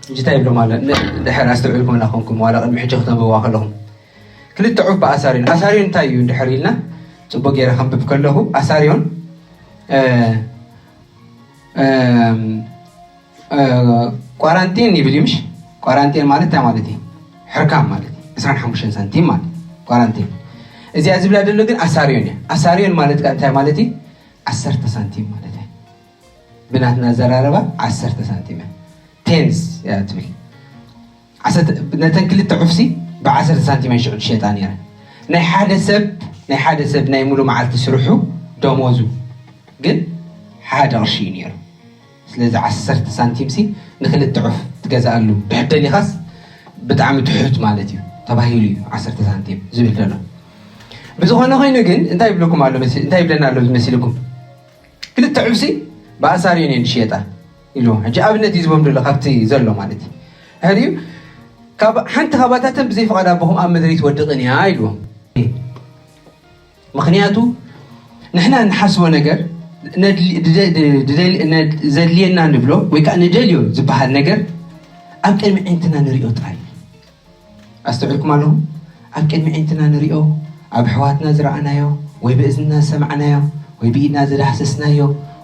ሕጂ እንታይ ይብሎም ኣሎ? ድሕር ኣስተውዕልኩም እናኾንኩም ዋላ ቅድሚ ሕጂ ክተንብዋ ከለኹም ክልተ ዑፍ ብኣሳርዮን ኣሳርዮን እንታይ እዩ እንድሕር ኢልና ጽቡቅ ገይረ ከንብብ ከለኹ ኣሳርዮን ቋራንቲን ይብል እዩ ምሽ? ቋራንቲን ማለት እንታይ ማለት እዩ? ሕርካም ማለት እዩ። ዕስራን ሓሙሽተን ሳንቲም ማለት እዩ። ቋራንቲን እዚኣ ዝብላ ዘሎ ግን ኣሳርዮን እያ። ኣሳርዮን ማለት ከ እንታይ ማለት እዩ? ዓሰርተ ሳንቲም ማለት እዩ። ብናትና ኣዘራረባ ዓሰርተ ሳንቲም እያ። ቴንስ እያ ትብል። ነተን ክልተ ዑፍሲ ብዓሰርተ ሳንቲም እየን ሽዑ ትሸጣ ነይረን። ናይ ሓደ ሰብ ናይ ሓደ ሰብ ናይ ሙሉ መዓልቲ ስርሑ ደሞዙ ግን ሓደ ቅርሺ እዩ ነይሩ። ስለዚ ዓሰርተ ሳንቲም ሲ ንክልተ ዑፍ ትገዝኣሉ ድሕር ደሊኻስ ብጣዕሚ ትሑት ማለት እዩ ተባሂሉ እዩ ዓሰርተ ሳንቲም ዝብል ዘሎ። ብዝኾነ ኮይኑ ግን እንታይ ይብለኩም ኣሎ መሲ እንታይ ይብለና ኣሎ መሲልኩም? ክልተ ዑፍሲ ብኣሳር እየን ዝሽየጣ ኢልዎም። ሕጂ ኣብነት እዩ ዝቦም ዘሎ ካብቲ ዘሎ ማለት እዩ። ሕሪዩ ካብ ሓንቲ ካባታተን ብዘይ ፍቓድ ኣቦኹም ኣብ ምድሪ ትወድቕን እያ ኢልዎም። ምኽንያቱ ንሕና እንሓስቦ ነገር ዘድልየና ንብሎ ወይ ከዓ ንደልዮ ዝበሃል ነገር ኣብ ቅድሚ ዕንትና ንሪኦ ጥራይ ኣስተውዕልኩም ኣለኹም ኣብ ቅድሚ ዕንትና ንሪኦ ኣብ ኣሕዋትና ዝረኣናዮ ወይ ብእዝንና ዝሰማዕናዮ ወይ ብኢድና ዝዳህሰስናዮ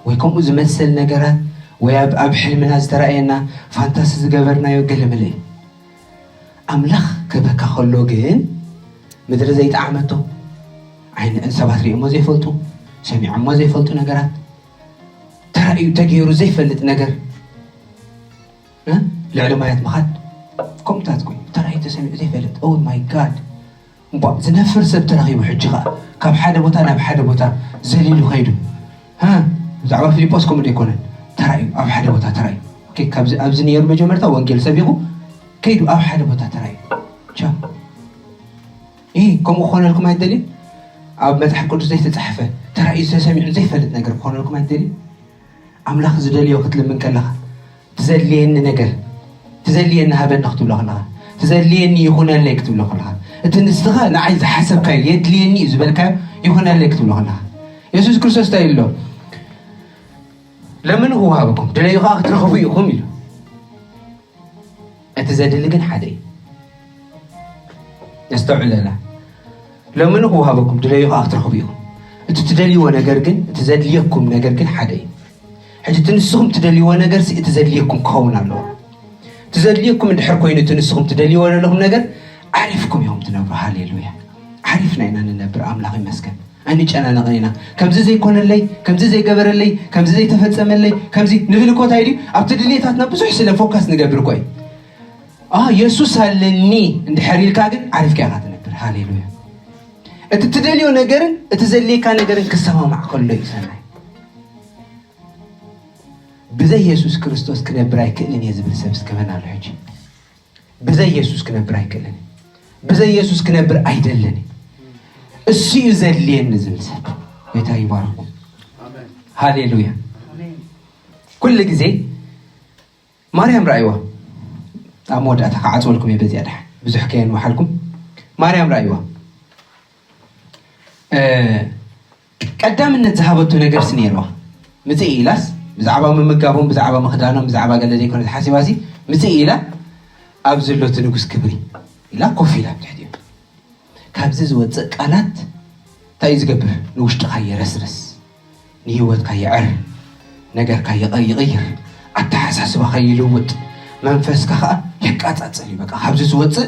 ወይ ከምኡ ዝመሰል ነገራት ወይ ኣብ ኣብ ሕልምና ዝተረኣየና ፋንታሲ ዝገበርናዮ ገለመለ እዩ ኣምላኽ ክህበካ ከሎ ግን ምድሪ ዘይጠዓመቶ ዓይኒ ሰባት ሪኦሞ ዘይፈልጡ ሰሚዖሞ ዘይፈልጡ ነገራት ተራእዩ ተገይሩ ዘይፈልጥ ነገር ልዕሊ ማያት ምኻድ ከምኡታት ኮይኑ ተራእዩ ተሰሚዑ ዘይፈልጥ ኦ ማይ ጋድ እምቧ ዝነፍር ሰብ ተረኺቡ ሕጂ ኸዓ ካብ ሓደ ቦታ ናብ ሓደ ቦታ ዘሊሉ ኸይዱ ብዛዕባ ፊልጶስ ከምኡ ዘይኮነን ተራእዩ ኣብ ሓደ ቦታ ተራእዩ ኣብዚ ነሩ መጀመርታ ወንጌል ሰቢኹ ከይዱ ኣብ ሓደ ቦታ ተራእዩ ቻ ይህ ከምኡ ክኾነልኩም ኣይደልዩ ኣብ መፅሓፍ ቅዱስ ዘይተፃሕፈ ተራእዩ ተሰሚዑ ዘይፈልጥ ነገር ክኾነልኩም ኣይደልዩ ኣምላኽ ዝደልዮ ክትልምን ከለኻ ትዘድልየኒ ነገር ትዘድልየኒ ሃበኒ ክትብሎ ከለኻ ትዘድልየኒ ይኹነለይ ክትብሎ ከለኻ እቲ ንስኻ ንዓይ ዝሓሰብካዮ የድልየኒ እዩ ዝበልካዮ ይኹነለይ ክትብሎ ከለኻ የሱስ ክርስቶስ እንታይ ኢሎ ለምኑ ክወሃበኩም ድለዩ ከዓ ክትረኽቡ ኢኹም ኢሉ እቲ ዘድሊ ግን ሓደ እዩ ነስተውዕለላ ለምኑ ክወሃበኩም፣ ድለዩ ከዓ ክትረኽቡ ኢኹም። እቲ ትደልይዎ ነገር ግን፣ እቲ ዘድልየኩም ነገር ግን ሓደ እዩ። ሕጂ እቲ ንስኹም ትደልይዎ ነገር ሲ እቲ ዘድልየኩም ክኸውን ኣለዎ። እቲ ዘድልየኩም እንድሕር ኮይኑ እቲ ንስኹም ትደልይዎ ዘለኹም ነገር፣ ዓሪፍኩም ኢኹም ትነብሩ። ሃሌሉያ! ዓሪፍና ኢና ንነብር። ኣምላኽ ይመስገን። ኣይንጨናነቕን ኢና። ከምዚ ዘይኮነለይ፣ ከምዚ ዘይገበረለይ፣ ከምዚ ዘይተፈጸመለይ፣ ከምዚ ንብል እኮ። እንታይ ድዩ? ኣብቲ ድሌታትና ብዙሕ ስለ ፎካስ ንገብር እኮ እዩ። አ የሱስ ኣለኒ እንድሕር ኢልካ ግን ዓሪፍካ ኢኻ ትነብር። ሃሌሉያ! እቲ ትደልዮ ነገርን እቲ ዘድልየካ ነገርን ክሰማማዕ ከሎ እዩ ሰናይ። ብዘይ የሱስ ክርስቶስ ክነብር ኣይክእልን እየ ዝብል ሰብ እስከ መን ኣሎ ሕጂ? ብዘይ የሱስ ክነብር ኣይክእልን፣ ብዘይ የሱስ ክነብር ኣይደልን፣ እሱ እዩ ዘድልየኒ ዝብል ሰብ። ጌታ ይባርኩም። ሃሌሉያ። ኩሉ ግዜ ማርያም ራእይዋ። ኣብ መወዳእታ ክዓፅወልኩም እየ በዚኣ ድሓን ብዙሕ ከየንውሓልኩም። ማርያም ራእይዋ። እ፣ ቀዳምነት ዝሃበቶ ነገርስ ነይርዋ። ምፅእ ኢላስ ብዛዕባ ምምጋቦም፣ ብዛዕባ ምኽዳኖም፣ ብዛዕባ ገለ ዘይኮነ ዝሓሲባሲ፣ ምፅእ ኢላ ኣብ ዘሎ እቲ ንጉስ ክብሪ ኢላ ኮፍ ኢላ ብትሕቲኡ። ካብዚ ዝወፅእ ቃላት እንታይ እዩ ዝገብር? ንውሽጥኻ የረስርስ፣ ንህይወትካ የዕር፣ ነገርካ ይቐ- ይቕይር፣ ኣተሓሳስባኻ ይልውጥ፣ መንፈስካ ከዓ የቃጻጽል እዩ። በቃ ካብዚ ዝወፅእ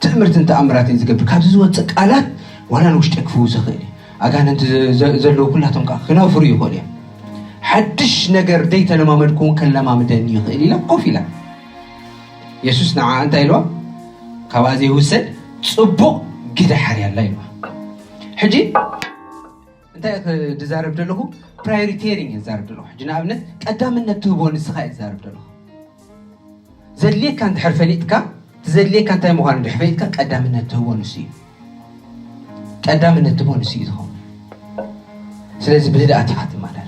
ትእምርትን ተኣምራትን ዝገብር፣ ካብዚ ዝወፅእ ቃላት ዋላ ንውሽጠይ ክፍውስ ይኽእል እዩ። ኣጋንንቲ ዘ- ዘ- ዘለዉ ኩላቶም ከዓ ክነፍሩ ይኽእሉ እዮም። ሓድሽ ነገር ዘይተለማመድኩ እውን ከለማምደኒ ይኽእል ኢላ ኮፍ ኢላ። የሱስ ንዓ እንታይ ኢልዋ? ካብኣ ዘይውሰድ ፅቡቕ ግደ ሓርያላ ኢልዋ። ሕጂ እንታይ እየ ዝዛረብ ዘለኹ? ፕራዮሪቴሪንግ እየ ዝዛረብ ዘለኹ። ሕጂ ንኣብነት ቀዳምነት ትህቦ ንስኻ እየ ዝዛረብ ዘለኹ። ዘድልየካ እንድሕር ፈሊጥካ፣ እቲ ዘድልየካ እንታይ ምዃኑ እንድሕር ፈሊጥካ ቀዳምነት ትህቦ ንሱ እዩ። ቀዳምነት ትህቦ ንሱ እዩ ዝኸውን። ስለዚ ብህድኣት ኢኻ ትመላለስ።